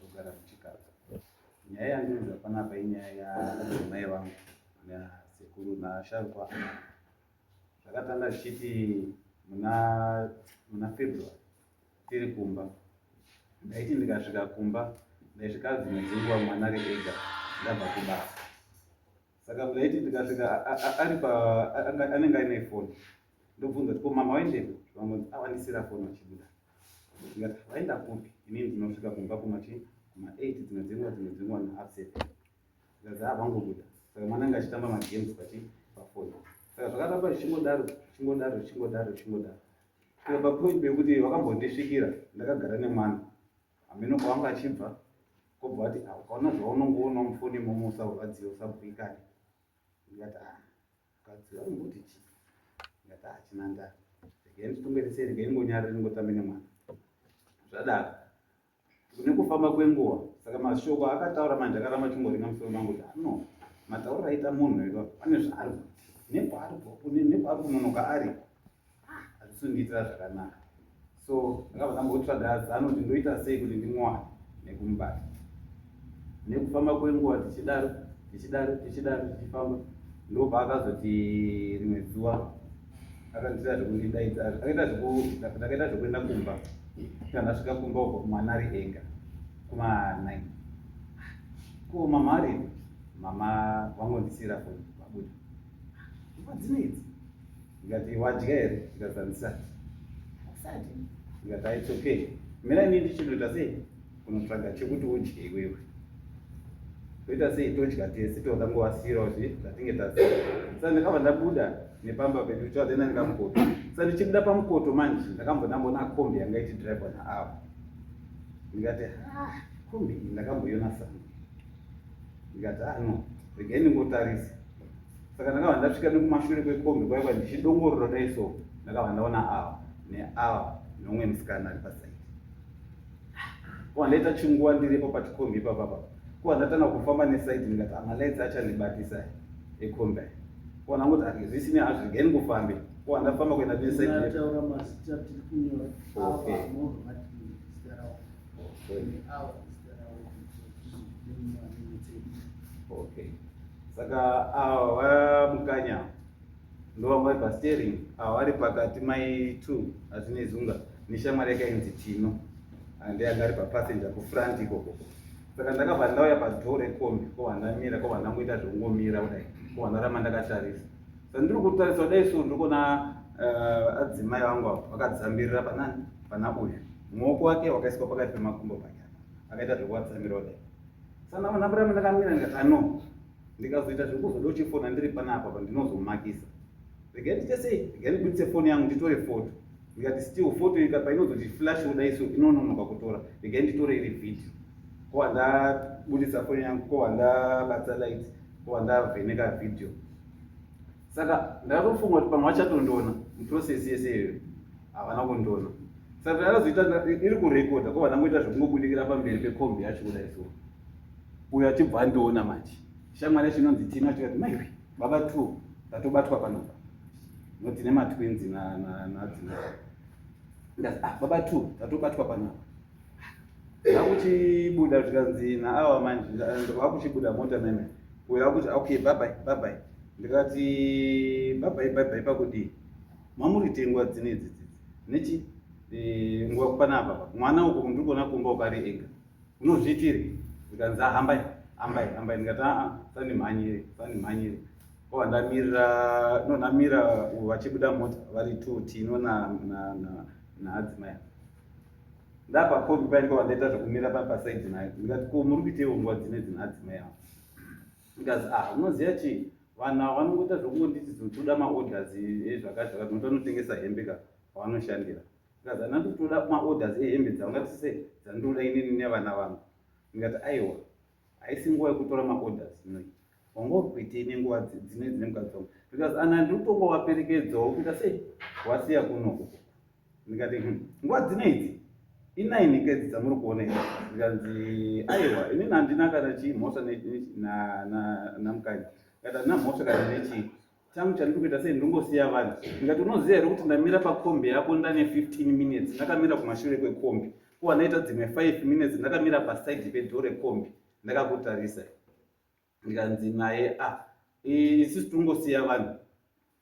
Togara muchikadzo. Nyaya yandinoudza panapa inyaya yamadzimai vangu nasekuru nasharukwa. Zvakatanga zvichiti muna February tiri kumba. Ndaiti ndikasvika kumba ndaisvika dzimwe dzenguva mwana ari ega ndabva kubasa. Saka ndaiti ndikasvika ari pa anenge aine foni ndobvunza kuti ko mama waendepi? Vangonzi awandisira foni vachibuda. Ndikati vaenda kupi? Inini ndinosvika kumba kumachi kuma 8 dzimwe dzenguva dzimwe dzenguva na half 7. Ndikati ah vangobuda. Saka mwana anga achitamba magames pachi pafoni. Saka zvakaramba zvichingodaro zvichingodaro zvichingodaro zvichingodaro. Kusvika papoint pekuti vakambondisvikira ndakagara nemwana. Hameno kwavanga achibva kobva vati ah ukaona zvaunongoona mufoni imomo usarwadziwe usabhuikane. Ndikati ah mukadzi vanomboti chii? Ndikati ah hachina ndaa. Regai nditongoite regai ndingonyarare ndingotambe nemwana. Zvadaro nekufamba kwenguva saka mashoko akataura manje akaramba achingoringa musoro mangu kuti ano ah, matauriro aita munhu iva pane zvaari kuti nekwaari nekwaari kunonoka ari hazvisi kundiitira zvakanaka so ndakabva ndambotsvaga zano kuti ndoita sei kuti ndimuwane nekumubata nekufamba kwenguva tichidaro tichidaro tichidaro tichifamba ndobva akazoti rimwe zuva akandiita zvekundidaidza akaita zveku ndakaita zvekuenda kumba kana ndasvika kumba uko mwana ari ega kuma 9 ko mama aripi mama vangondisiira foni vabuda nguva dzino idzi ndikati wadya here ndikati handisati handisati ndikati ah, its okay mira ini ndichinoita sei kunotsvaga chekuti udye iwewe toita sei todya tese toda ngovasiyirawo zve zvatinge tasiya sa ndakabva ndabuda nepamba pedu chazena ndikamukoto sa ndichibuda pamukoto manje ndakambva ndamboona kombi yanga ichidrivwa naavo ndikati ah, kombi iyi ndakamboiona sana ndikati ah no regai ndingotarisa saka ndakabva ndasvika nekumashure kwekombi kwaiva ndichidongorora dai so ndakabva ndaona ava neava neumwe musikana ari pasaidi kuva ndaita chinguva ndiripo pachikombi ipapapa kuva ndatanga kufamba nesaidi ndikati amalights achandibatisa ekombi aya kuva ndangoti ati zvisine hazvo regai ndingofambe kuva ndafamba kuenda nesaidi okay. Okay. Saka ava vamukanya ndovanga vari pasteering ava vari pakati mai two azvinezunga neshamwari yake ainzi Tino and anga ari papassenger kufront ikoko saka ndakabva ndauya padoor rekombi kobva ndamira kobva ndangoita zvekungomira kudai kobva ndaramba ndakatarisa saka ndiri kutarisa kudai so ndiri kuona eh, adzimai vangu ava vakadzambirira panani pana uyu muoko wake wakaiswa pakati pemakumbo pake akaita zvekuwadzambira kudai saka ndamboramba ndakamira ndikati ano ndikazoita zvekuzoda uchifona ndiri panapa pa ndinozomakisa regai ndiite sei regai ndibudise foni yangu nditore foto ndikati still foto ika painozoti flash kudai so inononoka kutora regai nditore iri video ko handabudisa foni yangu ko handabata light ko handavheneka video saka ndakatofunga kuti pamwe vachatondiona muprocess yese iyoyo havana kundiona saka ndakazoita iri kurekodha ko vandangoita zvekungobudikira pamberi pekombi yacho kudai so uyo achibva andiona manje shamwari yacho inonzi tina tikati maiwe baba two tatobatwa panapa noti nematwins nadzina ndati ah baba two tatobatwa panapa vakuchibuda zvikanzi naawa manje vakuchibuda mota meme uyo akuti okay babai babai ndikati babai babai pakudii mamuri tengwa dzine idzi dzidzi nechi eh, nguva panapa mwana uko ndiri kuona kumba ukari ega unozviitire ndikanzi hambai hambai hambai ndikati aa sandimhanyire sandimhanyire kova ndamirira no ndamira vachibuda mota vari two tino naadzimai ndapakombi paini kova ndaita zvekumira pasaidi nayo ndikati ko muri kuiteiwo nguva dzine dzinaadzimai avo ndikazi ah unoziva chii vanhu ava vanongoita zvekungonditi toda maorders ezvakati zvakati nokuti vanotengesa hembe ka pavanoshandira ndikazi handina kutoda maorders ehembe dzavangati sei dzandinoda inini nevana vangu ndikati aiwa haisi nguva yekutora maorders inoi wanga uri kuitei nenguva dzine dzine mukadzi wangu because ana ndiri kutongovaperekedzawo kuita sei wasiya kunoko ndikati hmm, nguva dzino idzi inaini kedzi dzamuri kuona idzi ndikanzi aiwa inini handina kana chii mhosva namukadzi ndikati handina mhosva kana nechii changu chandiri kuita sei ndingosiya vanhu ndikati unoziva here kuti ndamira pakombi yako ndane 15 minutes ndakamira kumashure kwekombi Kuwa ndaita dzimwe 5 minutes ndakamira paside pedoor rekombi ndakakutarisa. Ndikanzi naye, ah, isusu tingosiya vanhu.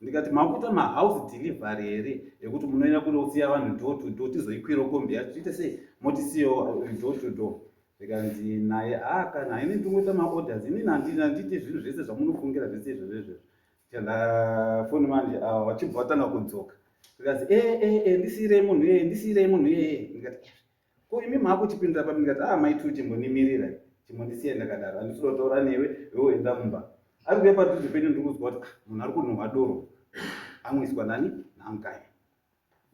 Ndikati, makuita mahouse delivery here ekuti munoenda kunosiya vanhu door to door, tizoikwira kombi yacho tiite sei, motisiyawo door to door? Zvikanzi naye, ah, kana ini ndingoita maorders, inini handiiti zvinhu zvese zvamunofungira zvese izvozvo izvozvo. Chandafoni manje ava vachibva vatanga kudzoka, zvikanzi, e e e, ndisiyirei munhu iyeye, ndisiyirei munhu iyeye. Ndikati, ko imi maakuchipindira papi? Ndikati, ah, maitu, chimbonimirira, chimbondisiya ndakadaro, handisi kuda kutaura newe, iwe enda mumba. Ari kuuya padhuze penyu, ndiri kuzwa kuti, ah, munhu ari kunhuhwa doro amwiswa nani? NaMukanya.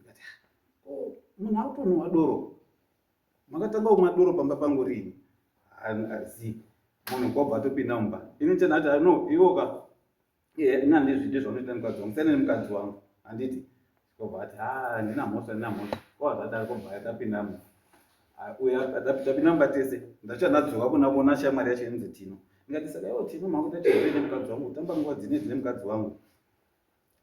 Ndikati, ah, ko munhu ari kutonhuhwa doro, makatanga kumwa doro pamba pangu rini? Azi munhu kwabva atopinda mumba. Ini chandati, no, iwoka ini handizvide zvaunoita nemukadzi wangu, siyana nemukadzi wangu, handiti? Kobva ati, ha, handina mhosva, handina mhosva. Kwa zvadaro, kobva tapinda mumba, uya tapinda mumba tese. Ndacha ndadzoka kuna kuona shamwari yacho inonzi Tino. Ndikati, saka iwo Tino, makuita chirwere nemukadzi wangu, kutamba nguva dzine dzine mukadzi wangu,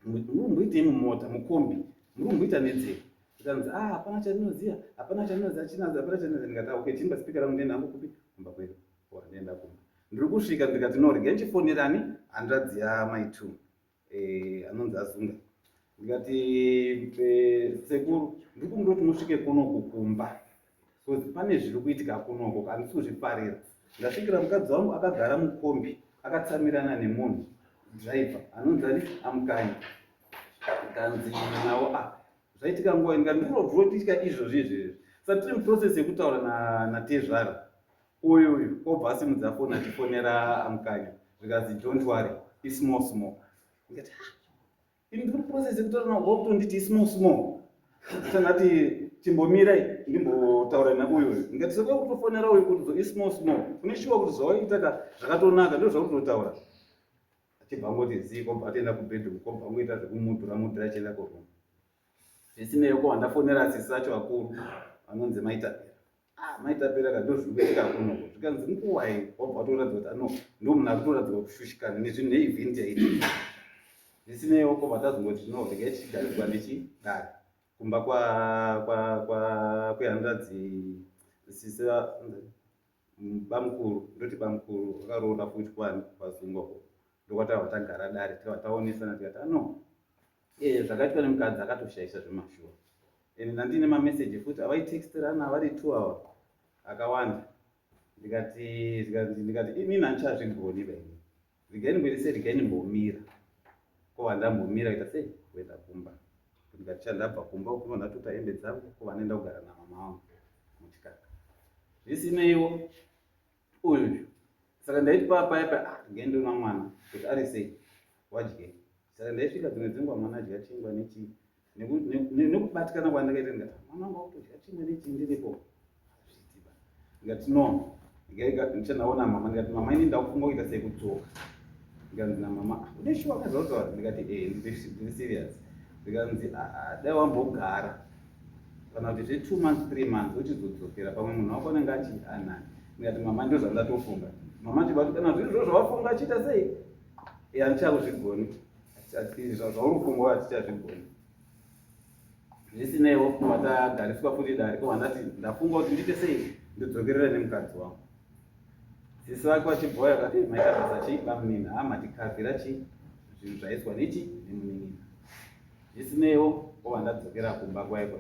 muri kumboitei mumota, mukombi, muri kumboita nedzei? Zvikanzi, ah, hapana chandinoziva, hapana chandinoziva, chinazi, hapana chandinoziva. Ndikati, ah, okay, chimba speaker rangu, ndienda hangu kupi? Kumba kwedu. Ndienda kumba, ndiri kusvika, ndikati, no, regai ndichifonerani hanzvadzi yamai two anonzi Azunga. Ndikati, sekuru, ndiri kumbira kuti musvike kunoku kumba because pane zviri kuitika kunoko, handisi kuzvifarira. Ndasvikira mukadzi wangu akagara mukombi akatsamirana nemunhu driver anonzi ani? Amukanya. Kanzi nawo, ah, zvaitika nguva? Ndikati, ndinovotika izvozvi izvezvi. Saka tiri muprocess yekutaura natezvara uyu uyu, obva asimudza foni achifonera Amukanya, zvikanzi, don't worry, ismall small. Ndikati, ah, ini ndiri process yekutaura nawo, wakutonditi small small. Sandati, chimbomirai ndimbotaura nauyu uyu. Ndikati, saka kutofonera uyu kuti ismall small, une shuwa kuti zvawaita ka zvakatonaka, ndo zvakutotaura? Achibva angoti zii, kwabva atoenda kubedroom, kwabva angoita zvekumudhura mudhura achienda kuroom. Zvisinei, ko ndafonera sisi vacho vakuru vanonzi Maitapera. Ah, Maitapera ka, ndo zviri kuitika kunoko. Zvikanzi, nguwai? Wabva watoratidza kuti ano ndo munhu ari kutoratidza kushushikana nezvinhu neevent yaitika. Zvisineiwo, kobva tazongoti, no, regai tichigariswa nechidare kumba kwehanzvadzi sisi bamukuru. Ndoti bamukuru vakaroora futi kwani kwazungwa ko, ndokwatava tagara dare, tikava taonesana, tikati, ano zvakaitwa nemukadzi akatoshaisha zvemashuwa. Ende ndandine mameseji futi avaitextirana vari 2 hour akawanda. Ndikati, inini handichazvigoni baini, regai ndimboite sei, regai ndimbomira. Ko handambomira kuita sei? Kuenda kumba. Ndikati, chandabva kumba uko, ndatuta hembe dzangu, ko vanenda kugara namama vangu muchikaka. Zvisineiwo, uyu saka ndaiti papaya pa, ah, regai ndiona mwana kuti ari sei, wadyei. Saka ndaisvika dzimwe dzenguva mwana adya chingwa nechii. Nekubatikana kwandakaita, ndikati, mwana wangu akutodya chingwa nechii ndiripo, hazviitiba. Ndikati, no, ndichandaona mama. Ndikati, mama, ini ndakufunga kuita sekudzoka. Ndikanzi namama, ah, une shuwa nezvautaura? Ndikati, e, ndiri serious. Ndikanzi, ah, dai wambogara kana kuti zve 2 months, 3 months, uchizodzokera, pamwe munhu wako anenge achi anani. Ndikati, mama, ndo zvandatofunga. Mama chibati, kana zviri zvo zvawafunga, achiita sei, handichakuzvigoni zvauri kufunga, hatichazvigoni. Zvisineiwo, vatagariswa futi dare, ko vandati ndafunga kuti ndiite sei, ndidzokerera nemukadzi wangu. Sisi vake vachibhoya kati, maita basa chii bamunini, ha, matikavhira chi zvinhu zvaiswa nechi nemunin'ina. Zvisineiwo, ko vandadzokera kumba kwaikwa,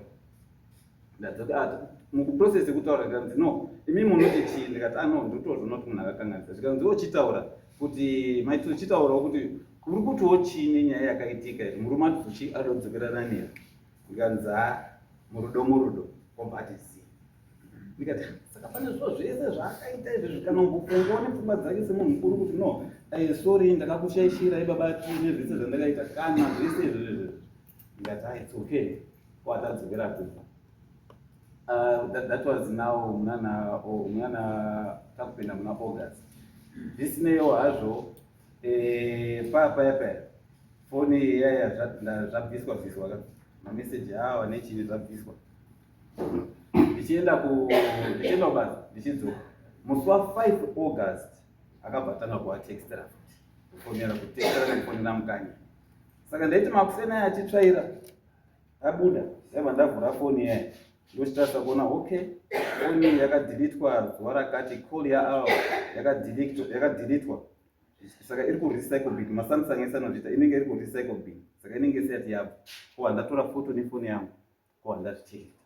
ndadzoka mukuprocess yekutaura, ndikanzi, no, imi munoti chii? Ndikati, ano ndotozvona kuti munhu akakanganisa. Zvikanzi, uchitaura kuti maiti, uchitaurawo kuti uri kutiwo chii nenyaya yakaitika izvi, murume atizochi adodzokerana newe? Ndikanzi, ha, murudo murudo. Kwabva ati zii. Ndikati, saka pane zviro zvese zvaakaita izvi, zvikanongofungawo nepfungwa dzake semunhu mukuru kuti, no, sorry, ndakakushaishira ibaba, nezvese zvandakaita kana zvese izvo izvo. Ndikati, ah, it's okay. Kwatadzokera kumba, that was now munana, oh, munana takupinda muna August. Zvisineiwo hazvo, paya paya foni iyaya zvabviswa bviswa ka mameseji awa nechini zvabviswa. Ndichienda kubasa, ndichidzoka musi wa5 August, akabva atanga kuvatextera futi, kufonera, kutextera nekufonera Mukanya. Saka ndaiti makuseni aya achitsvaira abuda, ndaibva ndavhura foni iyaya. Ndochitarisa kuona okay, foni yakadhilitwa zuva rakati, call yaawa yakadhilitwa. Saka iri kurecycle bin, maSamsung ese anozviita, inenge iri kurecycle bin. Saka inenge isati yabva. Ko handatora foto nefoni yangu, ko handazvichengeta.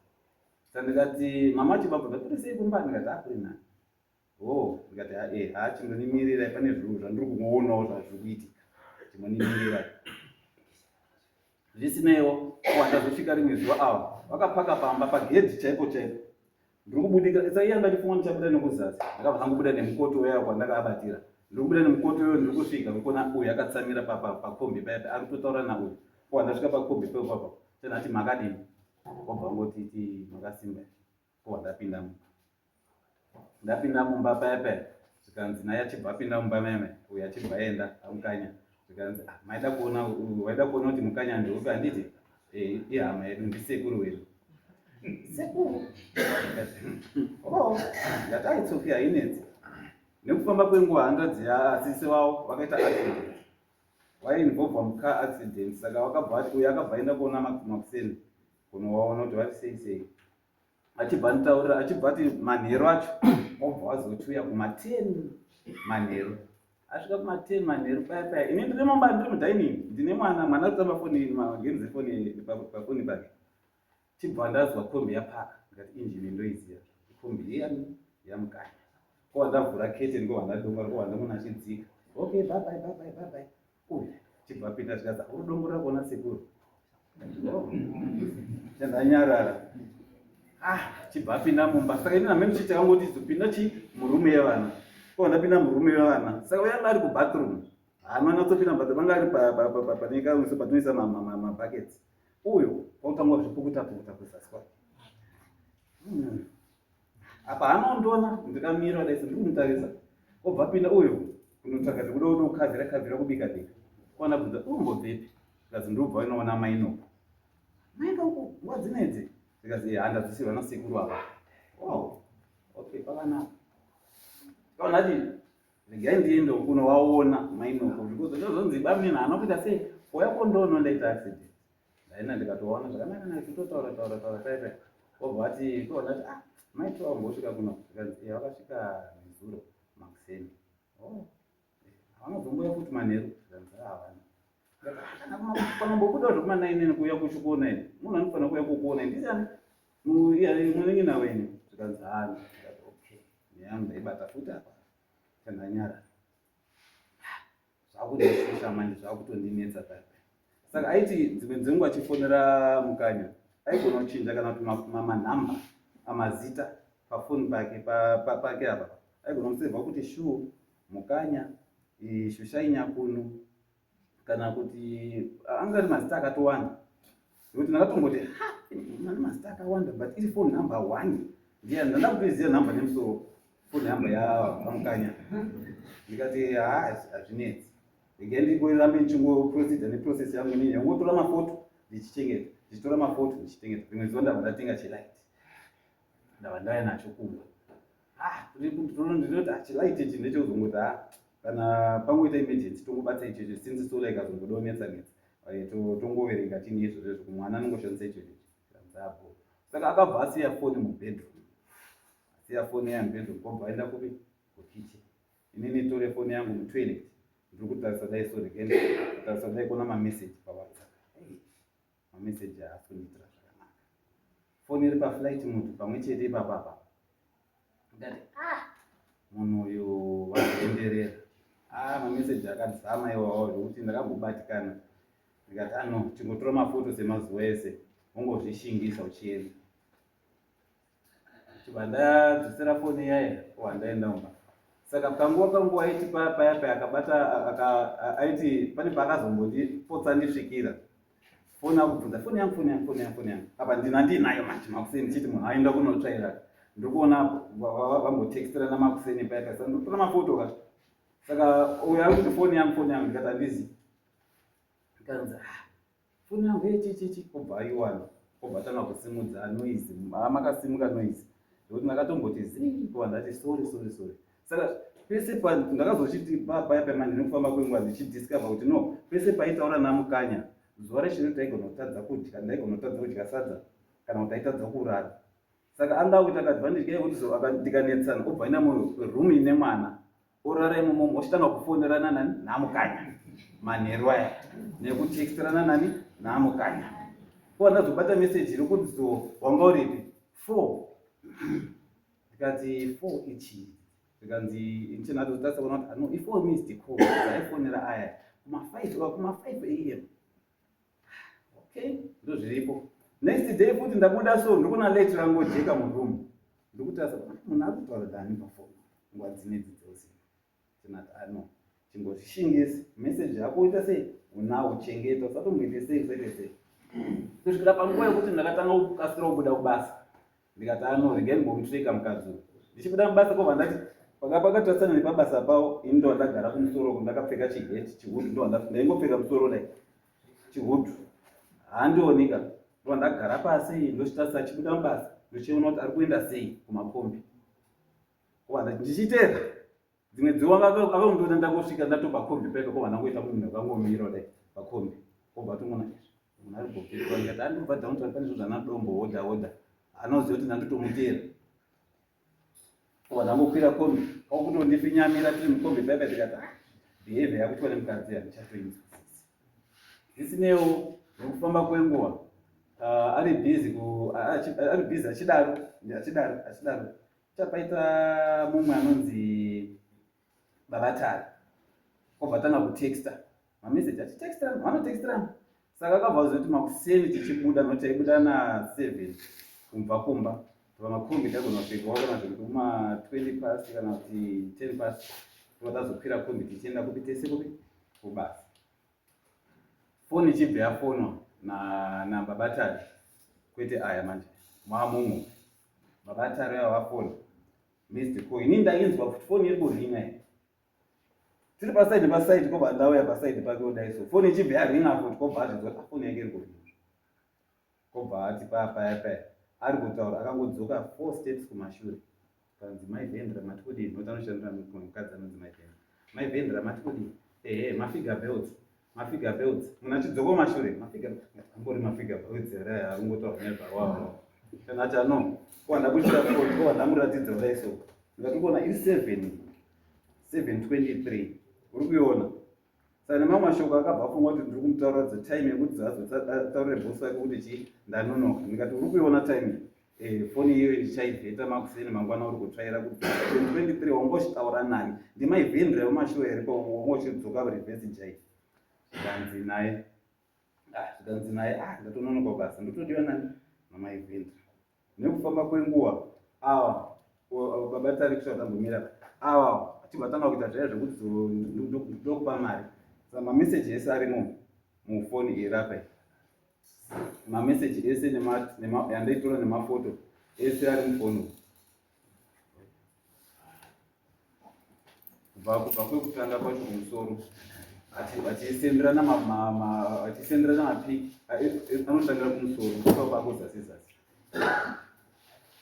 Saka ndikati mama achibva kuri sei kumba, ndikati akuri nani. Oh, ndikati ha eh ha chindonimirirai pane zvinhu zvandiri kungoonawo zvazviri kuitika. Chimbonimirirai. Zvisineiwo, wandazosvika rimwe zuva ava vakapaka pamba pagedhi chaipo chaipo. Ndiri kubudika, saka iye anga achifunga ndichabuda nekuzasi. Ndakabva ndangobuda nemukoto uya kwandakaabatira. Ndiri kubuda nemukoto uyo ndiri kusvika ndikuona uyu akatsamira pakombi paya paya ari kutotaura nauyu. Ko wandasvika pakombi paya papa. Chandati makadini? Wabva wangoti ti makasimba. Ko wandapinda mumba. Ndapinda mumba paya paya zvikanzi naye achibva apinda mumba meme uyu achibva aenda amukanya zvikanzi ah, maida kuona waida kuona kuti mukanya ndeupi handiti eh, ihama yedu ndisekuru wedu sekuru oh ndati aitsoki hainetsi nekufamba kwenguva hanzvadzi yaasisi wavo vakaita accident vainvolvwa mucar accident saka vakabva vati uyu akabva aenda kuona makuseni kunovaona kuti vari sei sei achibva anditaurira achibva ati manheru acho obva wazochiuya kuma10 manheru asvika kuma10 manheru paya paya ini ndiri mumba ndiri mudining ndine mwana mwana ari kutamba foni magames efoni pafoni pake chibva ndazwa kombi yapaka ndikati injini ndoiziva kombi iyani yamukanya ko ndavhura curtain ko ndadongora ko ndamuna achidzika okay bye bye bye bye bye bye uyu chibva apinda zvikanzi uri dongorera kuona sekuru chandanyarara ah chibva apinda mumba saka ini namene chii chakangoti zopinda chi murume yevana ko ndapinda murume yevana saka uya anga ari kubathroom haana natsopinda mubathroom anga ari pane patinoisa mabuckets uyo kwakutanga kuzvipukuta pukuta kuzasi kwake hmm. Apa anondiona ndikamira dai ndiri kumutarisa obva apinda uyo kunotsvaga zvekuda kuda kukavhira kavhira kubika bika kwana bvunza umbobvepi zvikanzi ndobva inoona mainoko mainoko nguva dzinedzi zvikanzi eh, handadzisirwa nasekuru apa oh okay pakanaka kaona ati regai ndiende kuno waona mainoko because zvozonzi bamnini haana kuita sei uya kondono ndaita accident Ndaenda ndikatoona zvakanaka naka titotaura taura taura paya paya. Wobva wati toona kuti ah mai two vambosvika kuno. Zvikanzi eh vakasvika nezuro makuseni. Oh. Havana futi manheru. Zvikanzi ah havana. Ndikati ah kana panombobuda zvekuma 9 kuuya kuchikuona ini. Munhu anofanira kuuya kukuona ini. Ndisani munin'ina wenyu. Zvikanzi ah ndikati okay. Nyaya yangu ndaibata futi apa. Chandanyarara. Zvakundishusha manje zvakutondinetsa paya saka aiti dzimwe dzenguva achifonera mukanya aigona kuchinja kana kuti manhamba amazita pafoni pake pake apa aigona kusevha kuti shu mukanya shushai nyakunu kana kuti anga ari mazita akatowanda nekuti ndakatomboti ha mane mazita akawanda but iri phone number one ndiya ndanda kutoiziva number nemusoro phone number yavamukanya ndikati ha hazvinetsi regai ndingorambe ndichingoproceda neprocess yangu inini yangotora mafoto ndichichengeta ndichitora mafoto ndichichengeta rimwe zuva ndabva ndatenga chelight ndabva ndaya nacho kumba ah ndinoti ah chelight ichi ndechekuzongoti ah kana pangoita emergency tongobata ichocho since solar ikazongodonetsa netsa eh, tongoverenga tini izvozvo izvo mwana anongoshandisa ichocho ichi saka akabva asiya foni mubedroom asiya foni iya mubedroom kwabva aenda kupi kukitchen inini tore foni yangu mutoilet ndiri kutarisa dai sorry kutarisa dai kuona mameseji pawhatsapp mameseji haasi kundiitira zvakanaka foni iri paflight mode pamwe chete ipapapa ndati ah munhu uyu vakuenderera ah mameseji akadzama iwawo zvekuti ndakambobatikana ndikati ano ah, chingotora mafoto semazuva ese wongozvishingisa uchienda chibva ndadzosera foni iyaya wandaenda umba saka kanguva kanguva aiti paya paya paya akabata aiti pane paakazombondipotsa ndisvikira foni akubvunza foni yangu foni yangu foni yangu foni yangu apa ndina ndinayo manje makuseni ndichiti munhu aenda kunotsvaira ndikuona vambotextirana makuseni paya paya saka ndikutora mafoto ka saka uyo ari kuti foni yangu foni yangu ndikati handizi ndikanzi ah foni yangu hey chi chi chi obva aiwana obva atanga kusimudza noise makasimuka noise zvekuti ndakatomboti zii kuva ndati sorry sorry sorry saka pese pa ndakazochiti paya paya manje nekufamba kwenguva ndichidiscover kuti no pese paitaura namukanya zuva rechino taigona kutadza kudya ndaigona kutadza kudya sadza kana kuti aitadza kurara Saka anga akuita kaadvantage kaye kuti so ndikanetsana obva aenda muroom ine mwana orara imomo, ochitanga kufonerana nani naMukanya manheru aya, nekutextirana nani naMukanya. Ko ndazobata message iri kuti so wanga uripi 4. Ndikati 4 ichii? Zvikanzi ndichinatotasa kuona kuti ano i4 missed call dzaifonera aya kuma 5, kuma 5 am. Okay, ndozviripo. Next day futi ndabuda so ndikuona light rangojeka muroom. Ndikutarisa, munhu ari kutaura dani pafoni nguva dzinedzi dzose? Tinati ano chingozvishingisi, message yako uita sei, unawo chengeta, usatomboite sei, usaite sei, kusvikira panguva yekuti ndakatanga kukasira kubuda kubasa. Ndikati ano regai ndimbomutreka mukadzi uyu. Ndichibuda mubasa kobva ndati paka pakatarisana nepabasa pavo. Ini ndo ndagara kumusoro uku, ndakapfeka chihat, chihood, ndo ndaingopfeka musoro dai chihood handionika. Ndo ndagara pasi, ndochitarisa achibuda mubasa, ndochiona kuti ari kuenda sei kumakombi. Kobva ndati ndichitera dzimwe dzuva akangondiona ndangosvika ndatopa kombi paipa. Kobva ndangoita munhu akangomira kudai pakombi. Kobva tongoona izvi, munhu ari bhoketwa. Ndikati andobva downtown, pane zvinhu zvanadombo hodha hodha, anoziva kuti ndandotomutera. Kobva ndangokwira kombi, kwakutondifinyamira tiri mukombi paipa. Ndikati ah, behavior yakuitwa nemukadzi handichatoinzwisisi. Zvisinewo, nekufamba kwenguva ari busy, ari busy achidaro, achidaro, achidaro, chapaita mumwe anonzi Babatari. Obva tanga kutexta mameseji, achitextirana, vanotextirana. Saka akabva azoti makuseni tichibuda, nokuti taibuda na7 kubva kumba, pamakombi taigona kusvikawo kana zvekuti kuma 20 past kana kuti 10 past. Tobva tazokwira kombi tichienda kupi tese, kupi, kubasa. Foni ichibva yafonwa naBabatari, kwete aya manje mamumu. Babatari ava vafona missed call. Ini ndainzwa kuti foni iri kuringa iyi, tiri paside paside. Kobva ndauya paside pake kudai so, foni ichibva yaringa futi. Kobva azvinzwa kuti foni yake iri kuringa. Kobva ati paya paya ari kutaura, akangodzoka four steps kumashure. Kanzi, "Mai Vendra, mati kudii?" Nokuti anoshandira mukadzi anonzi Mai Vendra. "Mai Vendra, mati kudii?" "Ehe, mafigure belts, mafigure belts." Munhu achidzoka kumashure, mafigure ambori mafigure belts here aya aringotaurwa nezvawawo? Kana ati ano ko ndakuchita foni, ko ndamuratidza kudai so. Ndikati kuona iri 7, 7:23, uri kuiona? Saka nemamwe mashoko akabva afunga kuti ndiri kumutaurira dzetime yekuti dzazotaurire bosi wake kuti chii, ndanonoka. Ndikati, "Uri kuiona time? Foni iyoyo ndichaivheta makuseni mangwana. Uri kutsvaira kuti 23 wangochitaura nani? Ndimaivhendra yemashure here wangochidzoka reverse jai?" Zvikanzi naye, ah, zvikanzi naye, "Ah, ndatononoka basa, ndotodiwa nani? Namaivhendra." Nekufamba kwenguva ava baba tari kusvika tambomira ava achibva tanga kuita zvaya zvekuti ndokupa mari. Saka mameseji ese arimo mufoni irapa, mameseji ese yandaitora nemafoto ese ari mufoni, kubva kwekutanga kwacho kumusoro achisenderana mapiki, anotangira kumusoro kusvika pako zasi zasi.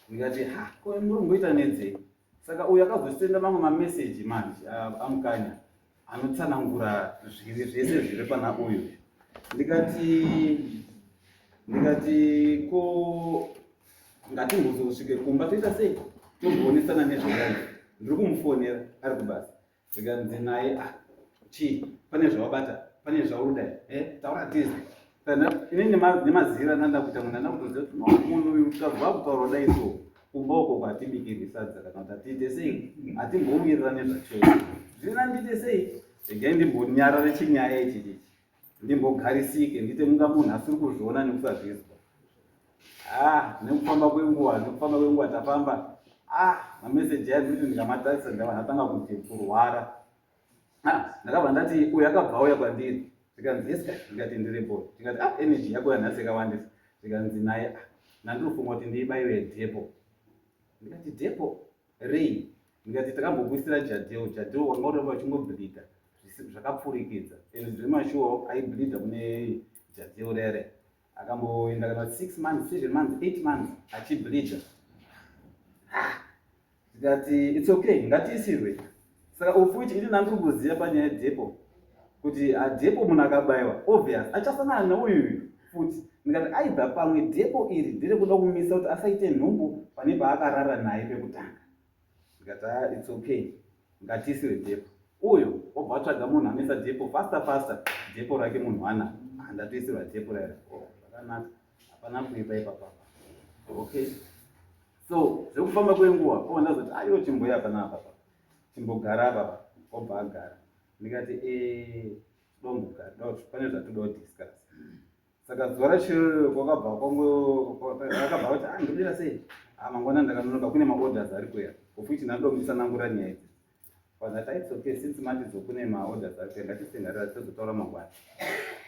Ndikati, "Ha, ko muri kumboita nedzei?" Saka uyu akazosenda mamwe mameseji manje aMukanya anotsanangura zviri zvese zviri pana uyu. Ndikati ko ngatimbozosvike kumba, toita sei, tomboonesana nezvelife. Ndiri kumufonera ari kubasa. Zvikanzi naye, "Ah, chii? Pane zvawabata? Pane zvauri eh taura tizi." Ini nemazira ndanda kuita munhu anda kutoziva kuti no, munhu uyu ukabva kutaura dai so, kumba uko kwatibikirwi sadza kana kuti atiite sei, hatimbowirirane zvachose. Zvina ndiite sei? Regai ndimbonyarare chinyaya ichi chichi, ndimbogarisike, ndiite munga munhu asiri kuzviona nekusazvizwa. Ah, nekufamba kwenguva tafamba. Ah, mameseji aya ndikuti ndikamatarisa, ndikabva ndatanga kuti kurwara. Ah, ndakabva ndati uyu akabva auya kwandiri. Zvikanzi, "Yes ka." Ndikati, "Ndiripo." Ndikati, "Ah, energy yako yanhasi yakawandisa." Zvikanzi naye, "Ah, ndandinofunga kuti ndiibaiwe depo." Ndikati, "Depo rei?" Ndikati, "Takambokuisira Jadel. Jadel wanga uramba uchingobleeda zvakapfurikidza." And zvemashuwa aibleeda kune Jadel rere, akamboenda kana 6 months, 7 months, 8 months achibleeda. Tikati, "It's okay, ngatiisirwe." Saka ufuchi ini ndandiri kuziva panyaya yedepo kuti adepo munhu akabayiwa obvious achasangana neuyuyu futi. Ndikati aibva pamwe depo iri nderekuda kumisa kuti asaite nhumbu pane paakarara naye pekutanga. Ndikati ah, it's okay ngatiisire depo. Uyo obva atsvaga munhu anoisa depo faster faster depo rake munhu ana ah, ndatoisirwa depo rayo. Oh, zvakanaka hapana kuipa ipapapa. Okay. So zvekufamba kwenguva obva ndazoti ayo chimboya panapa pa chimbogara apa obva agara. Ndikati eh tombogara pane zvatoda kudiscuss. Saka zuva racho kwakabva kwangu akabva kuti ah ndodira sei? Ah mangwana ndakanonoka kune maorders ari kuya. Of which ndandomutsanangura nyaya idzi. But it's okay since mati kune maorders ari kuya ngatisengarira tozotaura mangwana.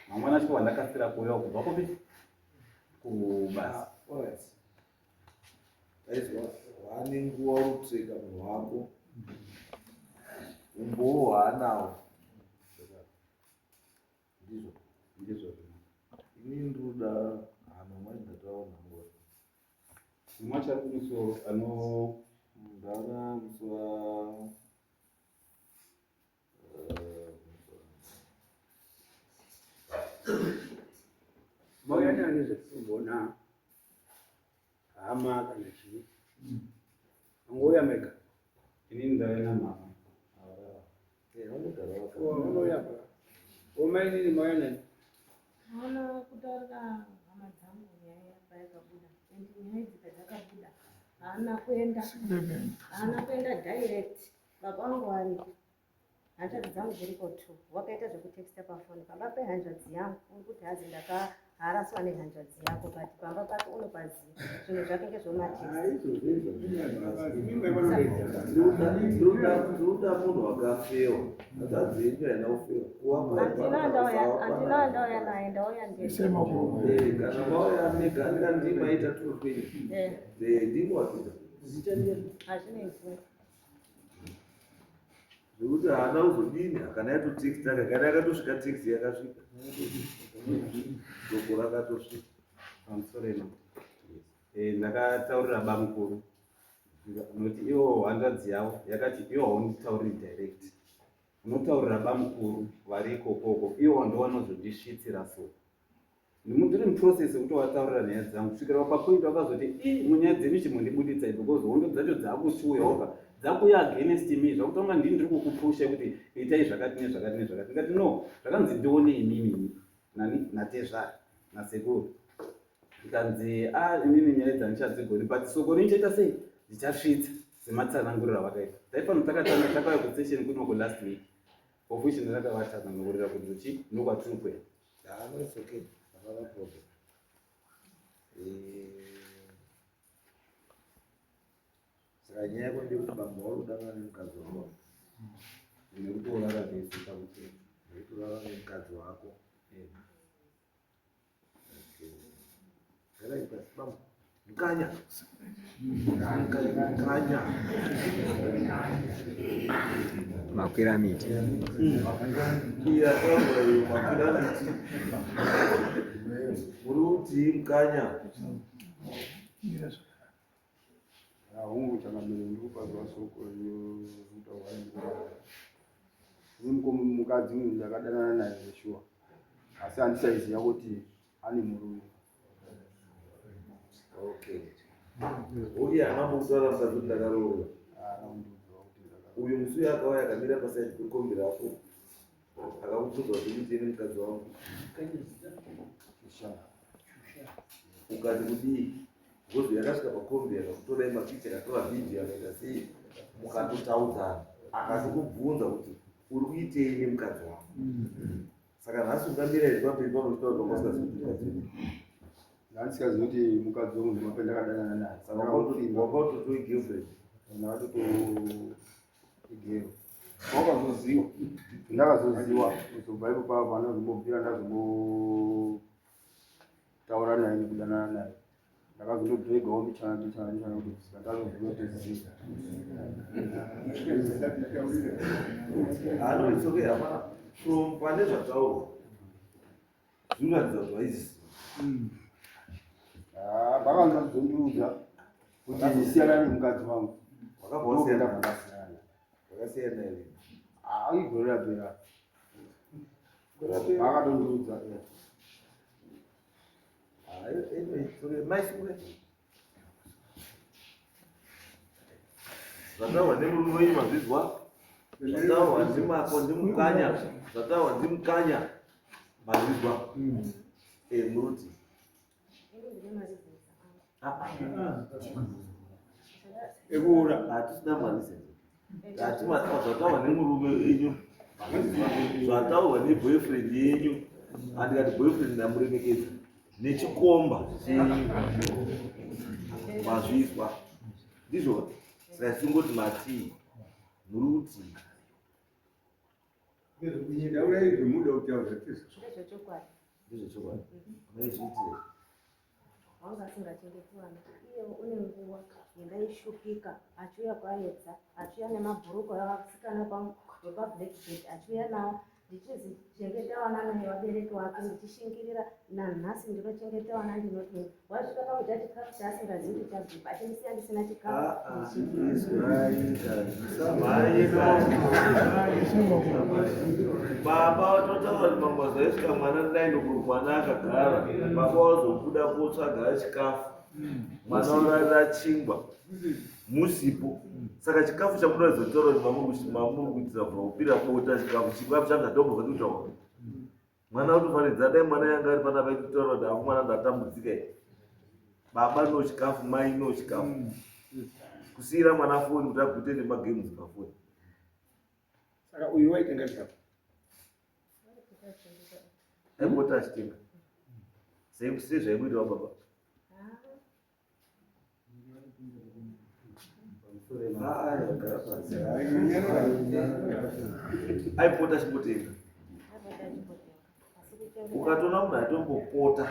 Mangwana acho wandakasira kuuya kubva kupi? Kubasa. Ah, Aizwa wane nguva uri kutsveka munhu wako umbowo hwaanawo ndizvo ndizvo ini ndinoda hama manje ndataona nguva mumwe acho ari kumusoro ano ndaona musi wa Mauya nani zvekumbona hama kana chii angouya mega inini ndauya namama unouya pa omainini mauya nani Hauna kutaurira hama dzangu nyaya payakabuda and nyaya idzi padzakabuda haana kuenda haana kuenda direct baba vangu varipo hanzvadzi dzangu dziriko two wakaita zvekutexta pafoni pamba pehanzvadzi yangu uri kuti hazi ndakaharaswa nehanzvadzi yako but pamba pake unopaziva zvinhu zvake ngezvomatextndinoda munhu wakafewa hanzvadzi yenyu haina kufewa handina ndauya naye ndauya ndekana mauya mega ndimaita turi kwenyu ndimo wapinda hazvinei zvekuti haana kuzodini kana yatotext aka kana yakatosvika text yakasvika shoko rakatosvika pamusoro ino eh, ndakataurira bamukuru nokuti ivo hanzvadzi yavo yakati ivo haunditauriri direct unotaurira bamukuru vari ikokoko ivo ndovanozondisvitsira soko Ndiri muprocess yekutovataurira nyaya dzangu kusvikira papoint vakazoti i munyaya dzenyu chimbondibuditsai because hondo dzacho dzakuchiuyawoka dzakuuya against me zvakutonga ndini ndiri kukupusha kuti itai zvakati nezvakati nezvakati ndikati no zvakanzi ndione imimi nani natezvara nasekuru ndikanzi a ah, inini nyaya dzandichadzigoni but soko rindichaita sei ndichasvitsa sematsananguriro avakaita taifanira takatanga takauya kusession kunoko last week of which ndakatavatsanangurira kuti chi ndokwatiri kuenda Ah, no, it's okay. Hapana problem. Eh, saka nyaya yako ndeyekuti bambo vari kudanana nemukadzi wako nekutorara vese pakuti nekutorara nemukadzi wako. Eh. Okay. Garai pasi bambo. Mukanya. Mukanya. Makwira miti. Iya, taura iyo makwira miti. Muri kuti mukanya. Hungu changamire ndikupazwa soko rinotaurwa ini mukadzi uyu ndakadanana naye zveshuwa asi handisaiziva kuti ane murume Okay. Uye haana kutaura mukadzi kuti ndakaroorwa. Uyu musi uyu akauya akamira pasaidi pekombi rako akakubvunza kuti uitei nemukadzi wangu. Ukati kudii? Because yakasvika pakombi akakutorai mapicha akatora vhidhiyo akaita sei mukatotaudzana akatokubvunza kuti uri kuitei nemukadzi wangu. Saka nhasi ungamira here pamberi pano uchitaura kuti wanga usingazivi kuti mukadzi wemunhu? Ndandisikazivi kuti mukadzi wemunhu mape ndakadanana naye. Saka wanga utotoi girlfriend? Ndakatotoi Wakazoziwa. Ndakazoziwa kuzobva ipo pavo panozombobvira ndazombotaura naye nekudanana naye. Ndakazondobregawo mbichana mbichana mbichana kuti kusvika ndazoziva kuti ziva. Ah, no, it's okay. Hapana. From pane zvataurwa zvinoratidza kuti waiziva. Ah, vakanzondiudza kuti siyana nemukadzi wangu. Wakabva wasiyana. Ndakasiyana. Wakasiyana here? Ah, igore rapera. Vakatondiudza. Ah, Maisure zvataurwa nemurume wenyu mazvizwa, zvataurwa ndimako ndimukanya, zvataurwa ndimukanya mazvizwa. Muruti ekuura hatisina mareasons. Zvataurwa nemurume wenyu, zvataurwa neboyfriend yenyu, andikati boyfriend ndamuremekedza, nechikomba chenyu mazvizwa, ndizvo. Saka tisingoti matii, muri kuti Taurai zvemuda kutaura tizvo. Ndezvechokwadi. Ndezvechokwadi, maizviitire. Wanga asingachengeti vana. Iyewo une nguva yandaishupika achiuya kwaedza, achiuya nemabhuruku avasikana vepablackbed, achiuya nawo, ndichizi chengeta vana nevabereki vake, ndichishingirira. Nanhasi ndinochengeta vana, ndinodini, wasvika pakudya chikafu chaasingazivi kuti chabva, achindisiya ndisina chikafu, ndichidya. Baba vatotaura kuti mangwazi aisvika mwana ndaindokuru, mwana akagara, baba wazobuda kotsvaga chikafu, mwana orarira chingwa musipo. Saka chikafu chamunoratidza kutaura kuti mamuri kuitira kupira bota chikafu, chikafu changatombo kutaura mwana utofanidza. Dai mwana yanga ari panapa ikutaura kuti aku mwana ndatambudzika i baba no chikafu, mai no chikafu, kusiyira mwana foni kuti agute nemagemuzi pafoni. Saka uyu waitenga chikafu? Aipota achitenga sezvaingoitawo baba. Ah, gara pasi. Aipota achimbotenga. Aipota achimbotenga, asi kuchengeta Ukatoona munhu aitombopota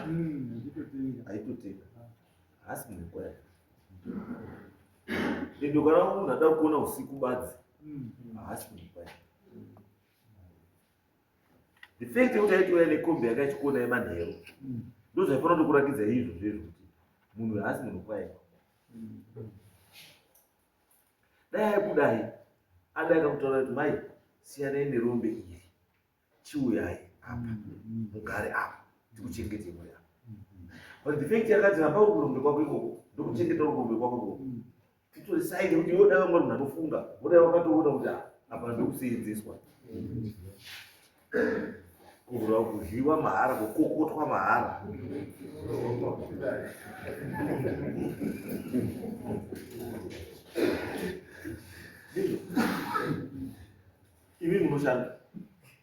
aitotenga, haasi munhu kwaya. Ende ukaona munhu ada kuona usiku badzi, haasi munhu kwaya. The fact yekuti aitouya nekombi yake achikuona yemanheru, ndo zvaifanira kutokurakidza izvo zvezvo kuti munhu haasi munhu kwaye. Dai aikudai, adai akakutaura kuti mai, siyanai nerombe iri, chiuyai apa mugare apa, tikuchengete muri apa. But the fact yakati ramba uri kurombe kwako ikoko, ndokuchengeta uri kurombe kwako ikoko, titori saini kuti iwe dai wanga munhu anofunga, wodai wakatoona kuti ah, apa ndokuseenzeswa, kuvhura, kudyiwa mahara, kukokotwa mahara. Ndizvo. Imi munoshanda,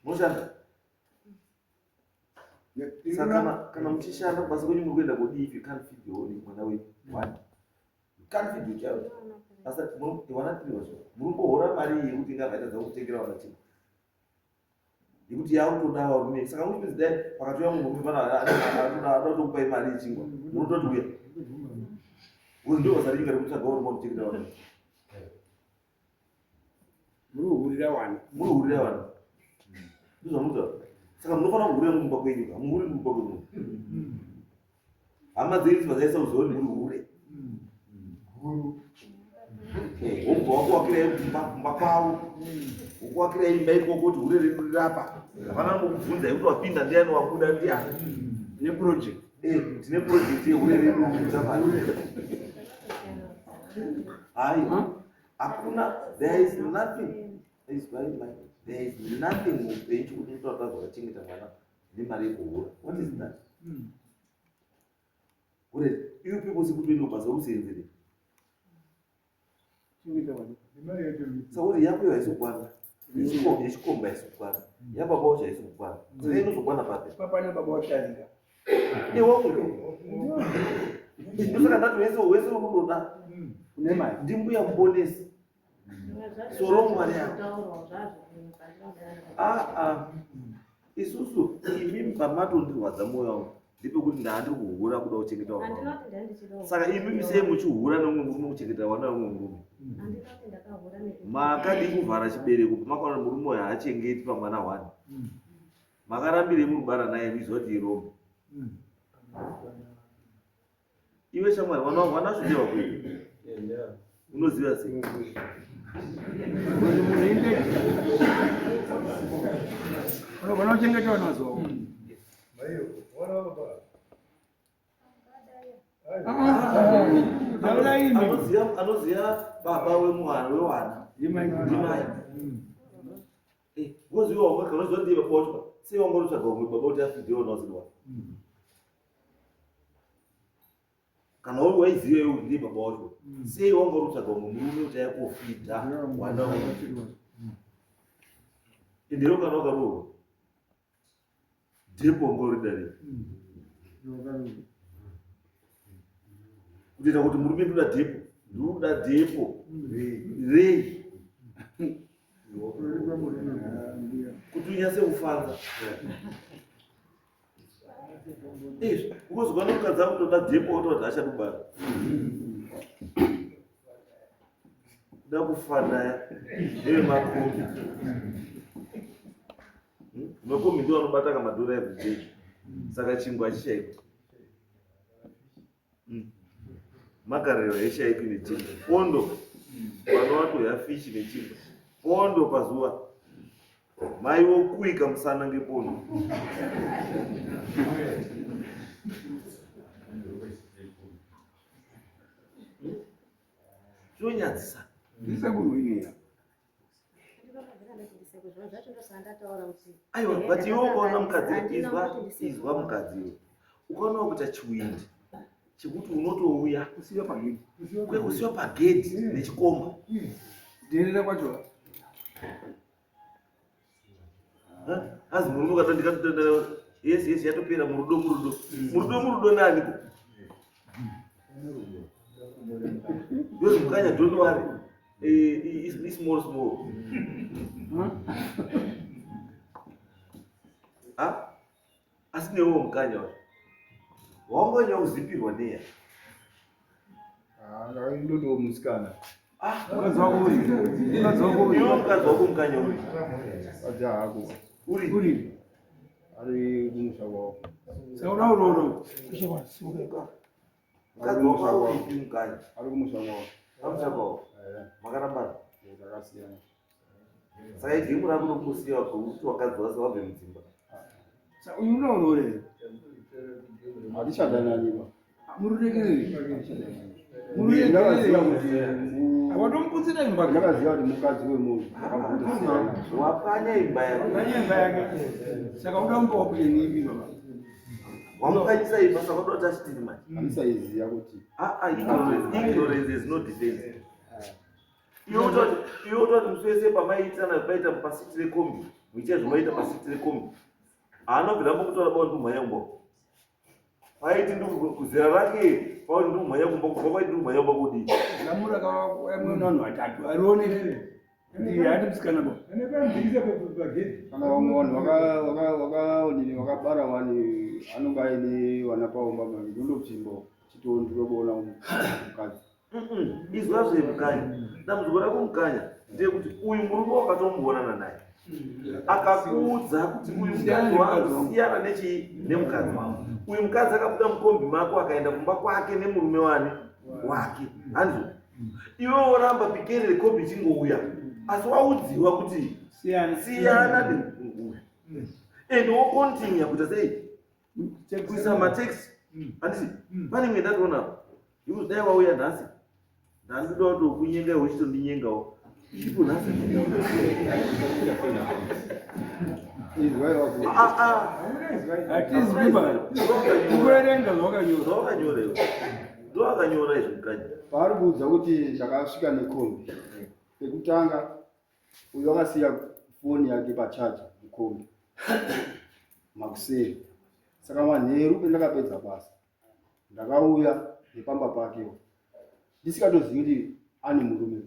munoshanda. Saka kana muchishanda kubasa kwenyu, muri kuenda kodii if you can't feed your own mwana wenyu one? You can't feed your child. Basa wana tiriwa zvo muri kumbohora mari iyi yekuti ingabva itadza kutengera vana chingwa, yekuti yakutoda varume. Saka muchipedzi, dai pakatouya murume pana anoda kutokupai mari yechingwa, munototi uya, because ndo basa renyu rekutsvaga varume vakuchengeta vana. Muri kuhurira wana. Muri kuhurira vana, ndozvamunotaura. Saka munofanira kuhurira mumba kwenyu ka, muhuri mumba kwemunhu. Hama dzenyu dzibva dzaisa kuziva kuti muri hure, wobva wakuwakirai kumba, kumba kwavo wokuwakirai imba ikoko kuti hure redu rirapa. Hapana nombokubvunzai kuti wapinda ndiani, wabuda ndiani. Neproject. Tine project yehure redu kuita. Hayi, hakuna. There is nothing is very mind, there is nothing muupenyu chekuti unotaura zvakachengeta mwana nemari yekuhura. What is that? Hure you people sekuti uende kubasa usenzere. Chengeta wana. Saka kuti yako iyo haisi kukwana, yechikomba haisi kukwana, yababa wacho haisi kukwana, saka inozokwana papi? Papana baba watarika. Iwakuyo ndosaka ndati wese wese unoda Une mari. Ndimbuya muponesi. Soro mwari yako. Kutaurawo zvazvo pandinogara. Aa, isusu imi pamatondirwadza mwoyo wangu ndepekuti ndaandiri kuhura kuda kuchengeta vana vangu. Handinoti ndandichidawo. Saka imi sei muchihura neumwe murume kuchengeta vana vemumwe murume? Handinoti ndakahura nekuti Makadii kuvhara chibereko pamakaona murume uyu haachengeti pamwana one? Makarambirei muri kubara naye muchiziva kuti irombe? Iwe shamwari, wana wana zvidewa kwedu, unoziva sei? Kuti munhu inde. Unogona kuchengeta wana mazuva. Anoziva baba wemwana wewana ndimai. Ngozi iwe wanga kana unoziva ndiye baba wacho sei wanga unotsvaga umwe baba kuti afidhe wana usiri wako. Kana uri waiziva iwe kuti ndiye baba wacho sei wanga unotsvaga umwe murume kuti auye kofidha wana wako. Ende iwe kana wakaroorwa depo wanga uri dare. Kutoita kuti murume ndoda depo ndoda depo rei kuti unyatse kufanza izvi because ukaona mukadzi akutoda depo wototi achadi kubara kuda kufanaya nevemakombi makombi ndiwo anobata kamadhora everyday saka chingwa hachishaikwa Makarero haishaikwi nechingwa. Pondo vana vatoya fishi nechingwa. Pondo pazuva. Mai vokuika musana ngepondo. Zvinonyadzisa. Ndisekurwinira. Aiwa, but iwe ukaona mukadzi izwa izwa mukadzi iwe. Ukaona wakuita chiwindi chekuti unotouya kusiya pagedhi. Kusiya pagedhi nechikomba. Dherera kwacho. Hanzi murume ukati ndikatotenda yes yes yatopera murudo murudo. Murudo murudo nani ko? Yozi mukanya don't worry. Eh, is small small. Ah? Asi newewo mukanya wacho. Wangonyanya kuzipirwa neya. Ah, ndinotowo musikana. Ah, mukadzi wako uri. Mukadzi wako uri. Iwe mukadzi wako mukanya uri. Mukadzi hako. Uri. Uri. Ari kumusha kwako. Saka uda uroora. Mukadzi wako ari kupi mukanya? Ari kumusha kwako. Pamusha kwako. Eh, Makarambana. takasiyana. Saka igemu rako rokusiya kuti wakadzi wase wabve mudzimba. Saka uyu uda uroora here? Hatichadanani ba. Mururegerere. Ndakaziva Mururegerere. kuti Watomuputsira imba. ndakaziva kuti mukadzi wemunhu akambondosiyana. Wapwanya imba yako. Pwanya imba yake. Saka uda kumupa option ipi baba? Wamupwanyisa imba saka uda kuti achitini manje? Handisaiziva kuti Ah, ah, ignorance, ignorance is no defense. Iwe utoti iwe utoti musi wese pamaiitana paita pasiti rekombi, muchiita zvamaita pasiti rekombi. Haana kubvira ambokutaura bawo ndikumhanya kumba. Paiti ndikuzera rake, pakuti ndikumhanya kumba kubva paiti ndikumhanya kumba kudii. Zamu rakawamwe vanhu vatatu arionere. Kuti haati musikana ba. kana vamwe vanhu vakaonini vakabara wani anonga aine vana paumba ndondopfimba chitondo kuona mukadzi. Izwa zvemukanya. Dambudziko rako mukanya ndeyekuti uyu murume wakatomuonana naye akakuudza kuti uyu mukadzi wangu siyana nechii nemukadzi wangu. Uyu mukadzi akabuda mukombi mako akaenda kumba kwake nemurume wani wake. Hanzi iwe woramba pikeri rekombi ichingouya asi waudziwa kuti Siyana. siyana neuyu and wokontinya kuita sei kuisa matext handiti pane imwe ndatoona yekuti dai wauya nhasi ndandoda kutokunyenga iwe uchitondinyengawo ipo nhasi Izwa iwapo. Ah, ah. Hatizwi ba. Kuverenga zvakanyora. Zvawakanyora iwe ndowakanyora izvi mukanya Paari kuudza kuti ndakasvika nekombi pekutanga uyu akasiya foni yake pachaja mukombi makuseri saka manheru pendakapedza basa ndakauya nepamba pakewo ndisikatozivi kuti ane murume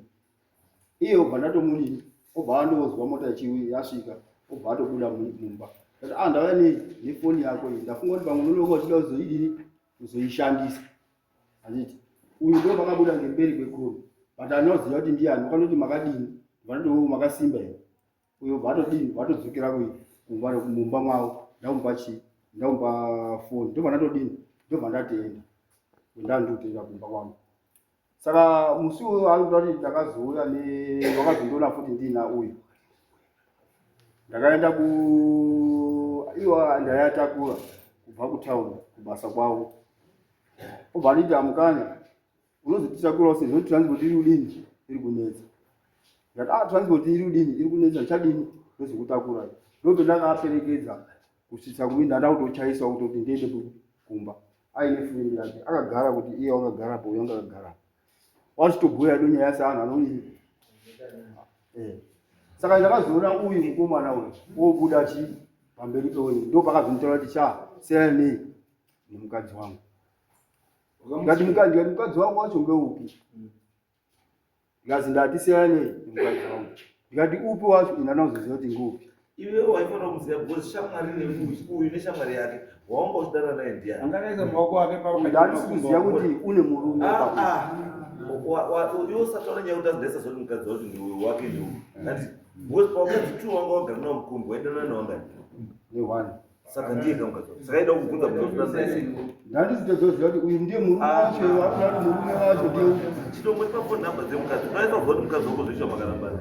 iye obva ndatomunini obva andozwa mota ichiuya yasvika obva atobuda mumba ndati ah ndauya nefoni yako iyi ndafunga kuti pamwe unononga uchida kuzoidini kuzoishandisa handiti uyu ndo pakabuda ngemberi kwekombi but anoziva kuti ndiani wakanoti makadini vanoti wo makasimba here uyo bva atodini vatodzokera kumba mumba mwavo ndamupa chii ndamupa foni ndobva ndatodini ndobva ndatenda ndandotenda kumba kwangu saka musi uyo ari kuda kuti ndakazouya wakazondiona futi ndiina uyu ndakaenda ku iwa ndaiatakura kubva kutauni kubasa kwavo obva anditi amukanya Unozotitakurawo sezvo transport iri kudini iri kunetsa. Ndikati ah transport iri kudini iri kunetsa ndichadini ndozokutakura. Ndobva ndakaperekedza kusvitsa kuvi ndanda kutochaisa kutoti ndiende kumba. Aine friend yake akagara kuti iye wakagara po uyo anga akagara. Wachitobhuya yedu nyaya seanhu anodini. Eh. Saka ndakazoona uyu mukomana uyu wobuda chi pamberi peoni ndopakazonitaura kuti cha siyana nei nemukadzi wangu. Ndikati mukadzi ndikati mukadzi wangu wacho ngeupi? Ndikazi ndati siyana nei nemukadzi wangu. Ndikati upi wacho ini andinozoziva kuti ngeupi. Iwe waifanira kumuziva because shamwari neuyu neshamwari yake waunga uchidana naye ndiani? Angakaisa maoko ake pa Ndandisi kuziva kuti une murume Ah, pakuti. ah. Iwe usataura nyaya kuti ndaisa zoti mukadzi wacho ndiuyu wake ndiuyu. Ati because pawakadzi two wanga wagara nawo mukombi waidanana nawo ngani? Ne one. Saka ndiye kamukadzi wako. Saka aida kukubvunza kuti unodanana naye. Ndandisi tozoziva kuti uyu ndiye murume wacho akuda kuti murume wacho ndiye upi. Chitongotipa phone number dzemukadzi. Unoisa kuziva kuti mukadzi wako zvoiswa makarambana.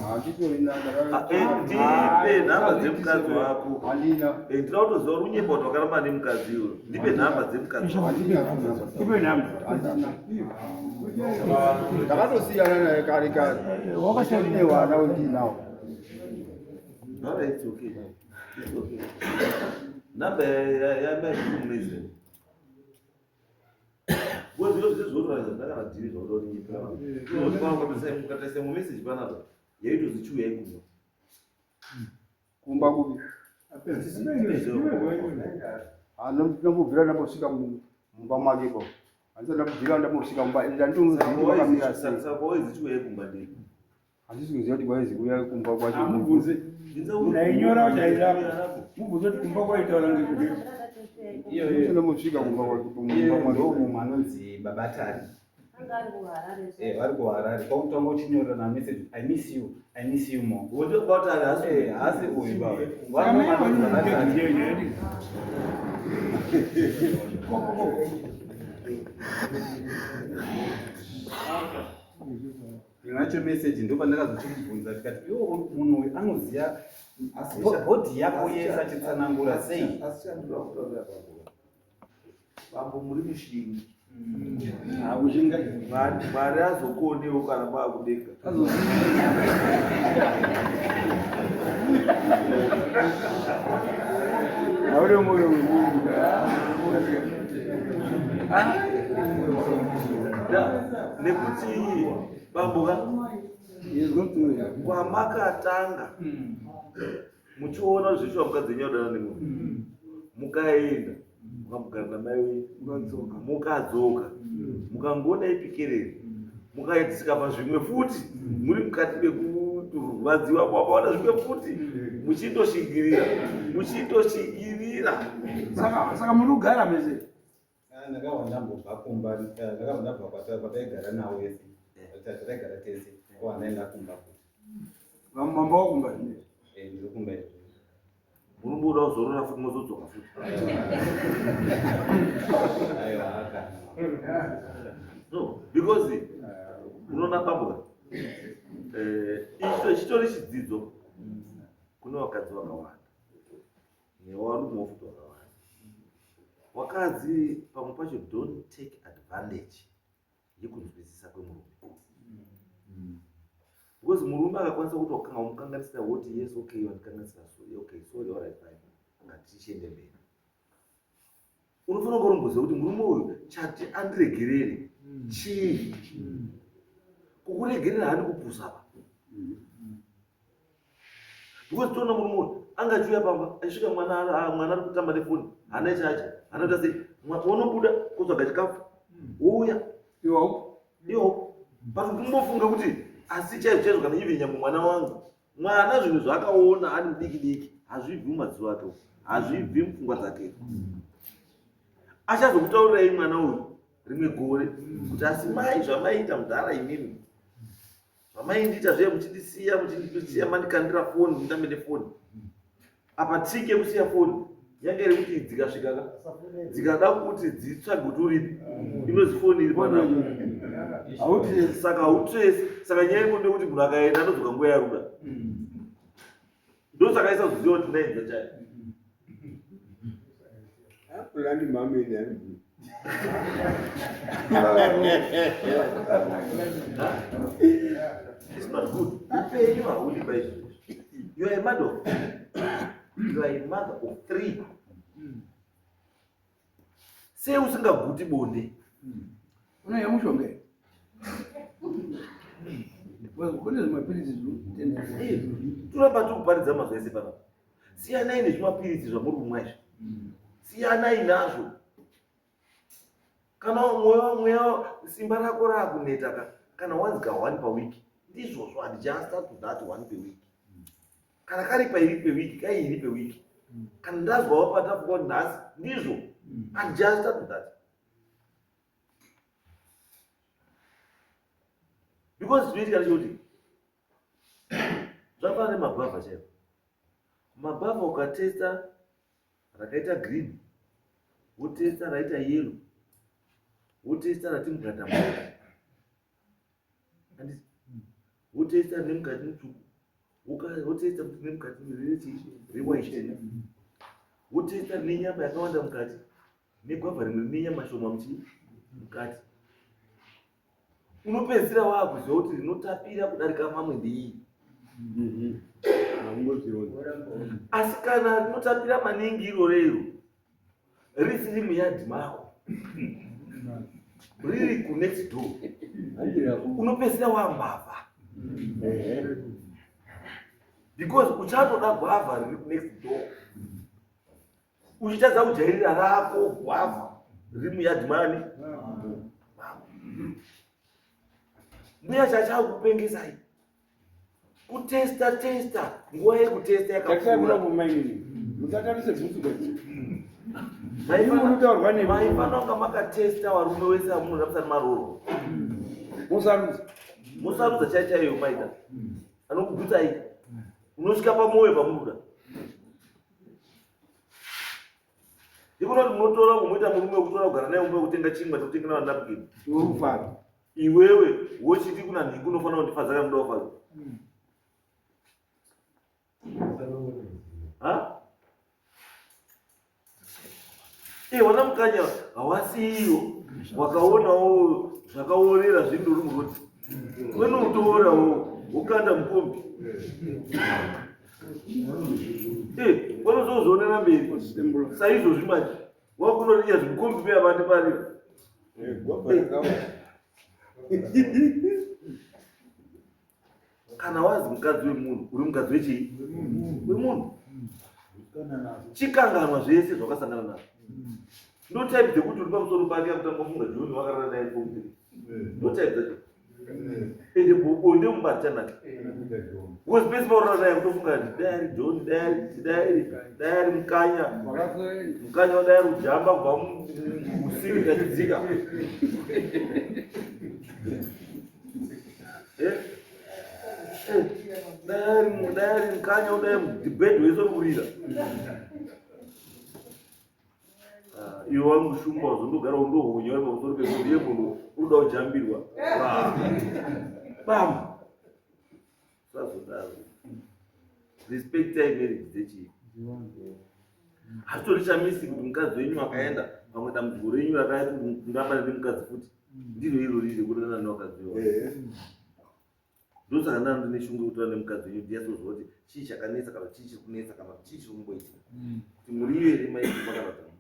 Handitorina Ah, eh, Ndipe nhamba dzemukadzi wako. handina. Eh, ndinoda kutoziva kuti unyepa kuti wakaramba nemukadzi iwe. Ndipe nhamba dzemukadzi wako. Handina nhamba. Ipe nhamba. Handina. Ndakatosiyana naye kare kare. Wakasiyana wana wendinawo. All right, it's okay. It's okay. Namba yamai munoiziva. Because zviro zvese zvinotoratidza zvakana dhiri zvauda kuti nyika. Ukataisa mumessage panapa yaitozi chiuyai kumba. Kumba kupi? Ndinobvira ndambosvika mumba make ipapo. Handisati ndambobvira ndambosvika mumba ende handitozivi kuti kwakamira sei. Saka waizi chiuyai kumba ndei. Handisi kuziva kuti kwaizi kuuya kumba kwacho. Amubvunze. Unainyora kuti airapa. Mubvunze kuti kumba kwaitaura ngekuti. Handisati ndambosvika kumba kwake mumba Iye mwake. ndo mumwe anonzi Baba Tari. Anga ari kuHarare. Eh, vari kuHarare. Kwakutanga uchinyorerana message I miss you, I miss you more. Wote batari hasi. Eh, haasi uyu baba. Saka mai Vanhu vanonzi Baba Tari. vanoti Ndinacho message ndopandakazochimubvunza ndikati iwo munhu uyu anoziva bhodhi yako yese achitsanangura sei? Asi chandinoda kutaurira bambo. Bambo muri mushingi. Hakushinga. Mwari azokuonewo kana maakudeka. Haure moyo wemunhu. Nekuti bambo ka kwamakatanga muchiona zvechiwa mukadzi wenyu adana nemunhu mukaenda mukamugara namai wenyu mukadzoka mukangoona ipikerere mukaitisika pazvimwe futi muri mukati mekurwadziwa kwakaona zvimwe futi muchitoshingirira muchitoshingirira Saka saka muri kugara mese. Ah, ndakabva ndambobva kumba eh, ndakabva ndabva kwataigara nawo ese tataigara tese ko handaenda kumba futi Vamamba wakumba zvinezvi. Eh, ndiri kumba izvo munomboda kuzorora futi mozodzoka futi aiwa aka no because unoona bambo eh, icho chitori chidzidzo kune vakadzi vakawanda nevarumewo futi vakawanda vakadzi pamwe pacho don't take advantage yekunzwisisa kwemurume because murume akakwanisa kuti wakanga wamukanganisira woti yes okay wandikanganisira so okay sorry all right fine ngatichiende mberi unofanira kunge urimboziva kuti murume uyu chati andiregerere chii kukuregerera haandi kupusa pa because toona murume uyu anga achiuya pamba achisvika mwana ah, mwana ari kutamba nefoni haana chacha haana kuita sei wonobuda kotsvaga chikafu wouya Iwo. iwo but kumbofunga kuti asi chaizvo chaizvo kana even nyangwe mwana wangu mwana zvinhu zvaakaona ari mudiki diki hazvibvi mumadziso ake hazvibvi mupfungwa dzake achazokutaurirai mwana uyu rimwe gore kuti asi mai zvamaiita mudhara imimi zvamaindiita zviye muchindisiya muchindisiya mandikandira foni nditambe nefoni apa trick yekusiya foni yange iri kuti dzikasvika ka dzikada kuti dzitsvage kuti uripi inozi foni iri panapa saka hautresi saka nyaya imo ndekuti munhu akaenda anodzoka nguva yaruda ndosaka isazoziva kuti ndainza chayo Kulandi mameni angu. It's not good. Upenyu haudi paizvozvo. You are a mother of you are a mother of three. Sei usingaguti bonde? Unoya mushonga here? Kune zvimapiritsi zvinotenda. Eh, Toramba tiri kuparidza mazuva ese panapa. Siyanai nezvimapiritsi zvamuri kumwa izvi. Siyanai nazvo. Kana mweya mweya simba rako raakuneta ka kana wanzi ka one per week ndizvozvo adjust to that one per week. Kana kari pairi per week kairi per week. Kana ndazwawo patafuka kuti nhasi ndizvo adjust to that. Because zvinoitika ndechekuti zvafanana nemagwavha chaivo. Magwavha ukatesta rakaita green wotesta raita yellow wotesta rati mugata mugata handiti wotesta rine mukati mutsvuku wotesta kuti rine mukati rine chii rewhite wotesta rine nyama yakawanda mukati negwavha rimwe rine nyama shoma muchii mukati unopedzisira waakuziva kuti rinotapira kudarika mamwe ndeiyi mhm. asi kana rinotapira maningi iroro iro risiri muyadhi mako riri kunext door unopedzisira wambavha because uchatoda gwavha riri kunext door uchitadza kujairira rako gwavha riri muyadhi mani mbuya chachakupengesai kutesta testa nguva yekutesta yakapfuura musatarise bhutsu maifana kunga makatesta varume wese amunoda musati maroorwa musarudza musarudza chai chaiyo maita anokugutsai unosvika pamwoyo pamunoda Ikuna kuti munotora kumuita murume wekutora kugara naye mumba wekutenga chingwa chekutengera vana napkin. Urufara. Iwewe wochiti kuna nhingi unofanira kundifadza kana muda kufadza. Ha? Eh, wana mukanya hawasiyo wakaonawo zvakaorera zvindori muroti. Wenotorawo wokanda mukombi. Eh, vanozozvionera mberi saizvozvi manje wakunoriya zvimukombi peya vandi pari kana wazi mukadzi wemunhu uri mukadzi wechii wemunhu chikanganwa zvese zvakasangana nazvo ndo type dzekuti uri pamusoro pake akutanga kufunga joni wakarara naye form three ndo type dzacho ende bonde mumba harichanaka because pese paurara naye kutofunga kuti dai ari joni dai ari dai ari dai ari mukanya mukanya dai ari kujamba kubva usiku tachidzika eh? Eh, dai ari dai ari mukanya dai mudhibhedhi wese uri kurira Ah, iwe wangu shumba wazondogara undohonya uri pamusoro pemunhu iye munhu unoda kujambirwa bam sazodaro respectai marriage dzechii hazvitori chamisi kuti mukadzi wenyu akaenda pamwe dambudziko renyu rakaita kuti murambane nemukadzi futi ndiro irori rekurana nevakadzi iwa Ndosaka ndanga ndine shungu yekutaura nemukadzi wenyu ndiyatsoziva kuti chii chakanetsa kana chii chiri kunetsa kana chii chiri kumboitika kuti muri iyo here mai kumba kana kuti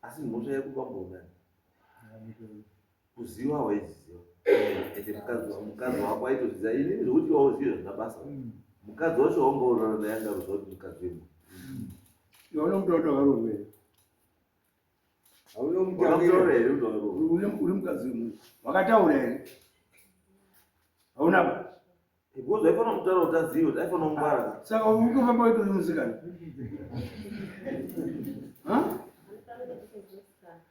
asi mhosva yekubambonani kuziva waiziva ende mukadzi wako aitozviziva inini zvekuti wauzive zvina basa mukadzi wacho waunga urara naye anga ruziva kuti mukadzi wemunhu iwe unomutora kuti wakaroorwa here Wakataura here kuti wakaroorwa? Uri mukadzi wemunhu wakataura here hauna ba Because aifanira kutaura kuti azive kuti aifanira kungwara. Saka uri kufamba waita uri musikana Ha?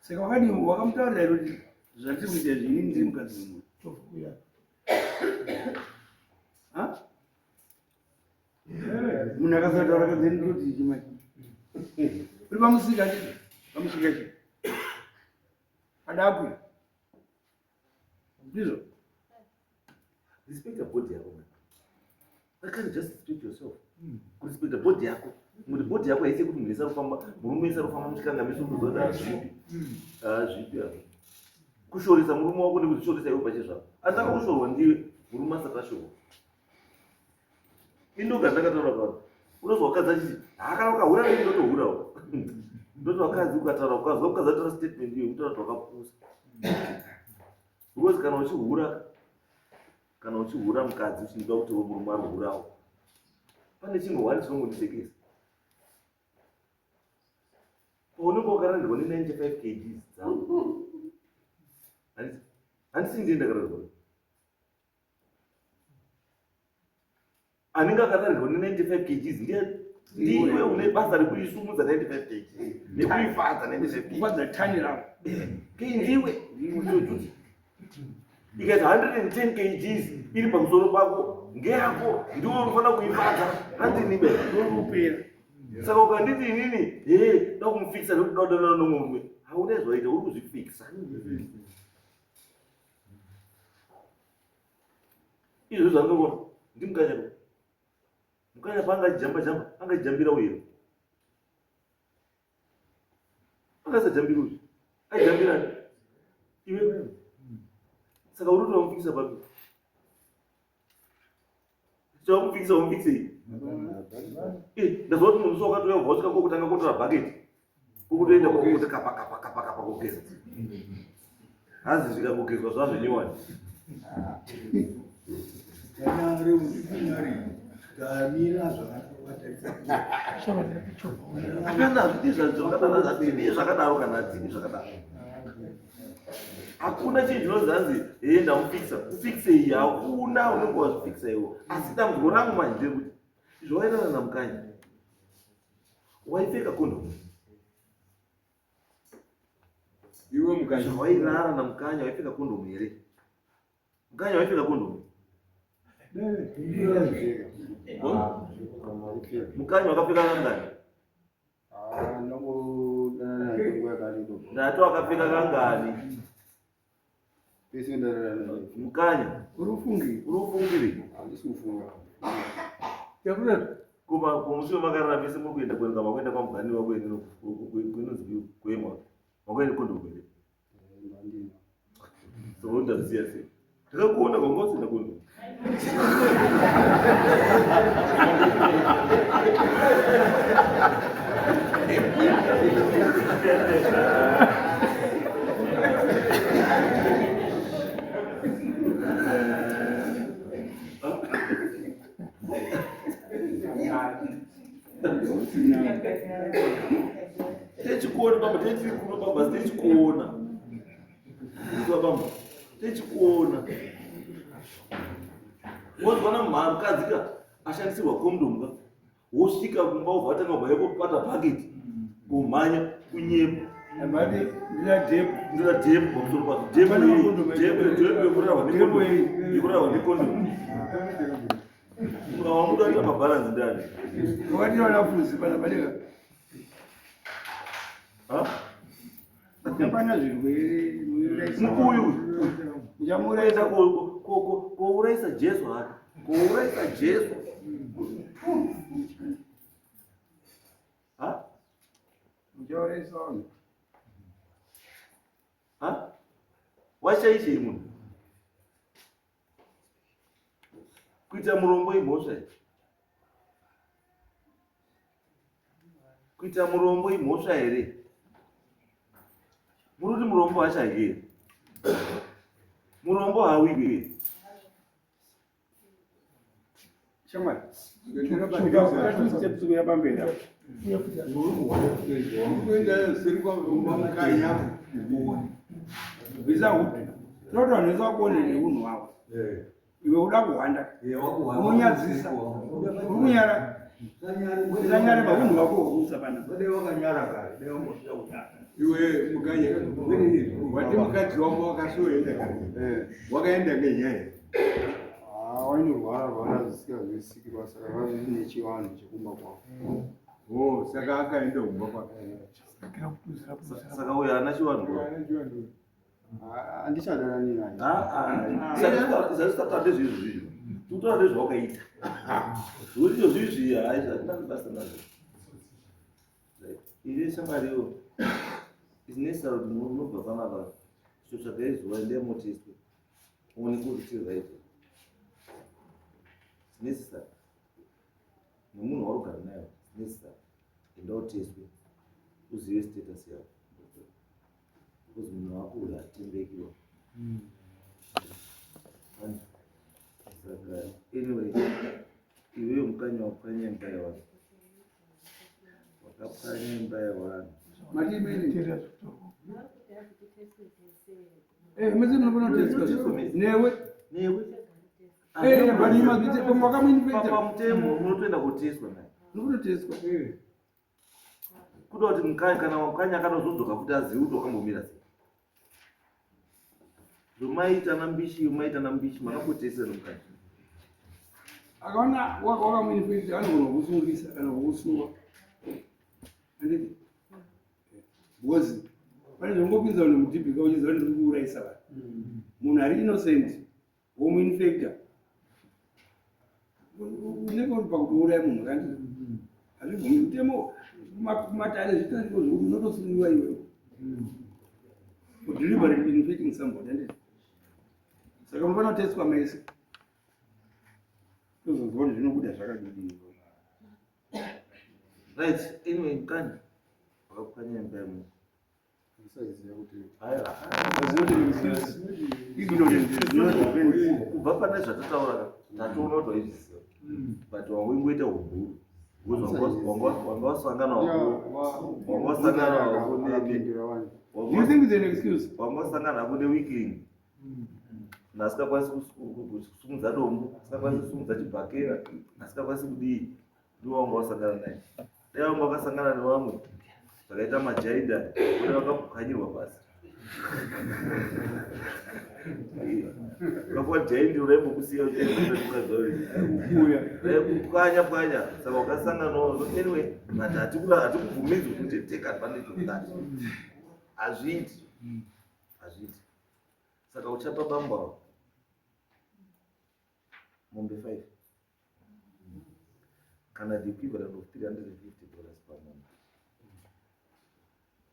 Saka wakadii wakamutaurira here kuti zvatiri kuita izvi inini ndiri mukadzi wemunhu Ha? Munhu akasataura kadzeni ndoti chimai uri pamusika chi pamusika chi padakwe ndizvo Respect the body yako man. Why can't you just respect yourself? Kurespecta body yako. Kuti bhodhi yako haisi yekuti munhu wese arikufamba, murume wese arikufamba muchikangamisa unoziva kuti hazvipi. Hazvipi hazvo. Kushoresa murume wako nekuzvishoresa iwe pachezvako. Asi akakushorwa ndiwe, murume asati ashorwa. Indoga ndakataura pano. Unozwa wakadzi achiti, "Ha kana ukahura neni ndotohurawo." Ndoti vakadzi ukataura ukazwa mukadzi ataura statement iyo kutaura kuti wakapusa. Because kana uchihura kana uchihura mukadzi uchinoda kuti murume ari hurawo. Pane chinhu one chinongondisekesa. Paunenge wakarandirwa ne 95 kgs dzako. Handisi ndiye ndakarandirwa. Anenge akatarirwa ne 95 kgs ndiye ndiwe une basa rekuisumudza 95 kgs nekuifadza 95 kgs. Kufadza tani rako. Kei ndiwe ndiwe ikaita 110 kgs iri pamusoro pako ngeyako ndiwe unofanira kuifadza handini be Ndokupera. Saka ukanditi inini hee da kumufikisa nekuti da kudanana nomurume hauna zvaita uri kuzvifikisa. Izvo zvandinoona ndimukanya ko mukanya paanga achijamba jamba anga achijambira uye anga asajambira uyu aijambira iwe saka uri kuti wamufikisa papi Chakufikisa umufikisei? Eh, ndazwa kuti munhu wakatouya kubva wasvika kokutanga kotora bhaketi. Kokutoenda kokuti kapa kapa kapa kapa kogeza. Hanzi zvikangogezwa zvazvinyowani. Hapana hazvidi zvakadaro hazvidi zvakadaro kana hatidi zvakadaro. Hakuna chinhu chinonzi hanzi hee ndamufikisa. Kufikisei hakuna unenge wazvifikisa iwe. Asi dambudziko rangu manje nderekuti zvawairara naMukanya waipfeka kondomu. Iwe Mukanya. Zvawairara naMukanya waipfeka kondomu here? Mukanya waipfeka kondomu? Mukanya wakapfeka kangani? Ndati wakapfeka kangani? Mukanya. Uri ufungiri? Handisi kufunga. Kuma kumusi wemakarara mese muri kuenda kuenda makuenda kwamugani wako ene kuinonzi kuemwa. Makuenda kondo kwende. Ndandina. So undaziya sei? Ndakakuona kwanga usina kondo. Techikuona baba, techiri kuno baba, techikuona. Baba, techikuona. Wozwana mukadzi ka ashandisirwa condom ka. Wosvika kumba wobva watanga kubva yekubata bucket kumhanya kunyepa. Ambati ndina dhepu. Ndina dhepu pamusoro pazvo. Dhepu dhepu dhepu yekurarwa necondom. Yekurarwa necondom. Wamuda kuita mabharanzi ndani? Wakati wanafunzi pana padeka. Ha? Hapana zvirwere. Mukuyu. Muchamuuraisa kouraisa Jesu hake. Kouraisa Jesu. Ha? Muchauraisa vanhu. Ha? Washaishei munhu? Kuita murombo imhosva here? Kuita murombo imhosva here? Muri kuti murombo hachadyi here? Murombo haawigwi here? Shamwari, steps kuya pamberi apo. Bvisa hupi. Tinoda vanhu vese vakuone neunhu hwavo. Iwe uda kuhwanda. Unonyadzisa. Uri kunyara. Usanyare paunhu hwako hwakuisa pana. Iwe Mukanya, wati mukadzi wako wakasoenda kare. Wakaenda ngenyaya. Ah, wainorwara rwara zvisingazivisikirwa saka zvazvine chivanhu chekumba kwavo. Oh, saka akaenda kumba kwake. Saka uyo haana chivanhu. Haana chivanhu. Ah, handichadanani naye. Zazvisataura ndezvezvi zvinhu. Tinotaura ndezvawakaita. Zvekuti izvo zvizvi hayi zvandina basa nazvo. Iwe shamwariwo is necessary kuti munobva panapa chitotsvagai zuva endai motestwe uoneke kuti chiri right. It's necessary. Nemunhu wauri kugara naye it's necessary. Enda utestwe uzive status yako. Because munhu wako uyu hatembekiwa. Saka anyway iwewe mukanya wapwanya imba yevanhu. Wakapwanya imba yevanhu. Mati Eh, mese munofana kuteswa newe. Newe. Eh, but you must be wakamuinfecta. Pamutemo unotoenda koteswa naye. Unototeswa. Eh. Kuda kuti mukanya kana mukanya akanozodzoka futi azive kuti wakambomira sei. Zvomaita nambishi, maita nambishi makamboteswa nemukanya. Akaona wakamuinfecta anogona kukusungisa kana kukusuwa. Handiti? Because pane zvongopinza vanhu mudhibhika uchiziva kuti ndiri kuurayisa vanhu. Munhu ari innocent womuinfecta unenge uri pakutouraya munhu kandi hazvibvumi mutemo kumatare zvitoriko zvekuti unotosungiwa iwewe for deliberately infecting somebody handiti? Saka munofanira kuteswa mese tozonzwa kuti zvinobuda zvakadini. Right, anyway, mukanya wakapwanya imba yemunhu. Usaiziva kuti Aiwa. Ignorance is not offense. Kubva pane zvatataura tatoona kuti waizviziva but wangoingoita hubhuru because wanga wasangana wanga wasangana wako akapindura wani. Do you think it's an excuse? Wanga wasangana hako neweakling asikakwanisi kusumudza dombo, asikakwanisi kusumudza chibhakera, asikakwanisi kudii, ndiwo wanga wasangana naye. Dai wanga wakasangana nevamwe zvakaita majaida une vakapwanyirwa pasi vakuva jaindi raimbokusiya Kuya. Raikupwanya pwanya. Saka wakasanganawo. Anyway, but hatikubvumidzwi kuti take advantage of that. Hazviiti, hazviiti. Saka uchapa bambo avo mombe 5 kana the equivalent of $350 per month.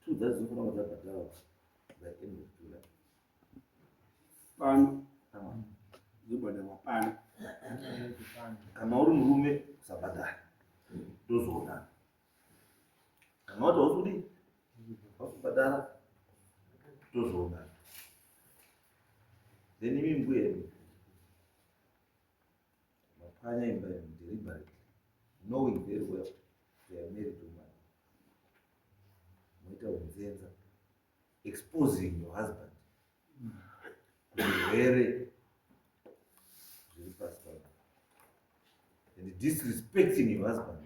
Two dzacho dzinofanira kunge dzabhadharwa by end of July. Pano. Pamwe. Zobhadharwa pano. Kana uri murume usabhadhara, tozoonana. Kana wati hausi kudii, hausi kubhadhara, tozoonana. Then imi mbuya imi mapwanya imba yenu deliberately, knowing very well they are married woman. Moita unzenza, exposing your husband kuzvirwere zviri pasi pano and disrespecting your husband.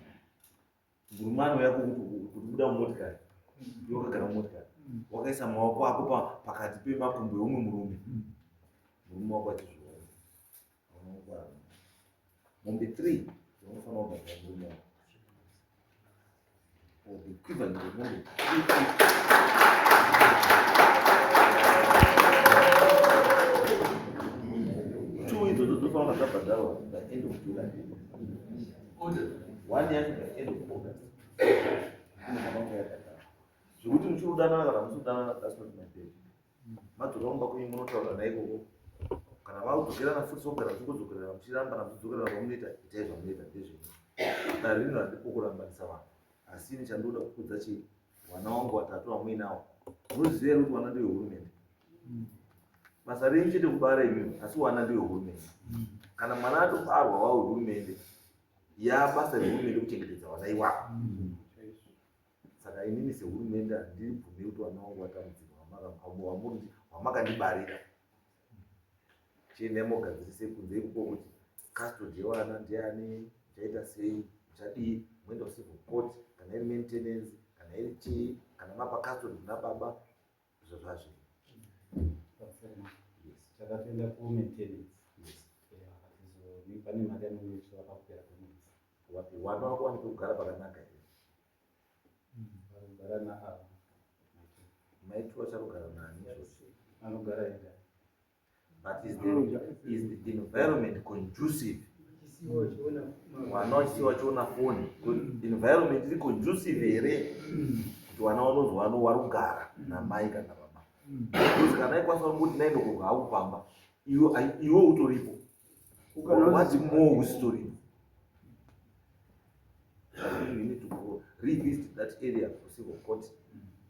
Murume yako kuti buda mumotikari, iwe wakagara mumotikari wakaisa maoko ako pakati pemakumbo eumwe murume, murume wako achizviona. Unokwana mombe 3 dzinofanira kubhadhara murume wako or the equivalent of mombe 3. Two idzodzo dzinofanira kunge dzabhadharwa by end of July, one yacho by end of August inofanira kunge yabhadharwa. Zvekuti muchiri kudanana kana musi kudanana, that's not my baby. Madzoka kumba kwenyu munotaura naikoko. Kana vakudzokerana futi sokugara muchingodzokerana muchirambana muchidzokerana kwamunoita, itai zvamunoita, ndezvenyu. Dare rino handipo kurambanisa vanhu, asi ini chandoda kukudza chii, vana wangu vatatu vamuinawo, munoziva here kuti vana ndevehurumende? Basa renyu chete kubara imimi, asi wana ndewehurumende. Kana mwana atobarwa wawehurumende, yabasa rehurumende kuchengetedza vana iwavo. Saka inini sehurumende handibvumi kuti vana vangu vatambudzike wamakandibarira. Chiendai mogadzirise kunze ikoko kuti custody yevana ndiani, muchaita sei, muchadii, moenda kucivil court kana iri maintenance, kana iri chii, kana mapa custody kuna baba, izvo zvazviri. Yes, takatoenda kumaintenance. Pane mari yanonetswa pakupera kwemwedzi. Wapi wana wako wane pekugara pakanaka here? Vanogara naavo. Maitu vacharogara nani izvozvo? Anogara ega. But is the environment conducive? Vana vachisiwa vachiona foni, environment iri conducive here kuti vana vanonzi vano vari kugara namai kana baba? Because kana aikwanisa kungoti nainokogwa hakupamba, iwe utoripo, what more usitoripo? You need to go revisit that area kucivil court,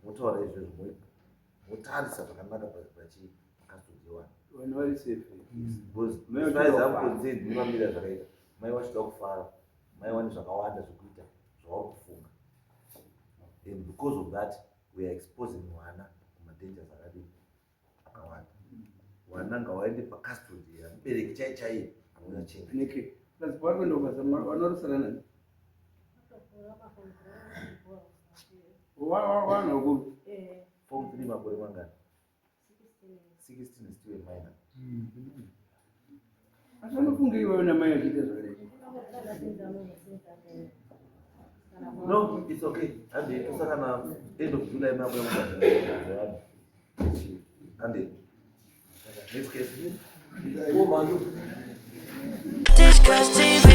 motaura izvozvo, motarisa zvakanaka pachi custody yewana. Vanhu vari safe. Because as far as I'm concerned, nemamira zvakaita mai vachida kufara, mai vane zvakawanda zvekuita zvavari kufunga, and because of that we are exposing vana kumadangers akadii akawanda. Vana ngavaende pacustody yamubereki chai chaiye anonyachengeta. Neke. Plus pavari kuenda kubasa vanorosana nani? Vanhu vakuru. Form 3 makore mangani? 16 is still a minor. Asi vanofunga ivayo namai achiita zvakadai. No, it's okay. Handi tosangana end of July mambo yekubhadhara. Handi. Next case. Oh, man. Discuss TV.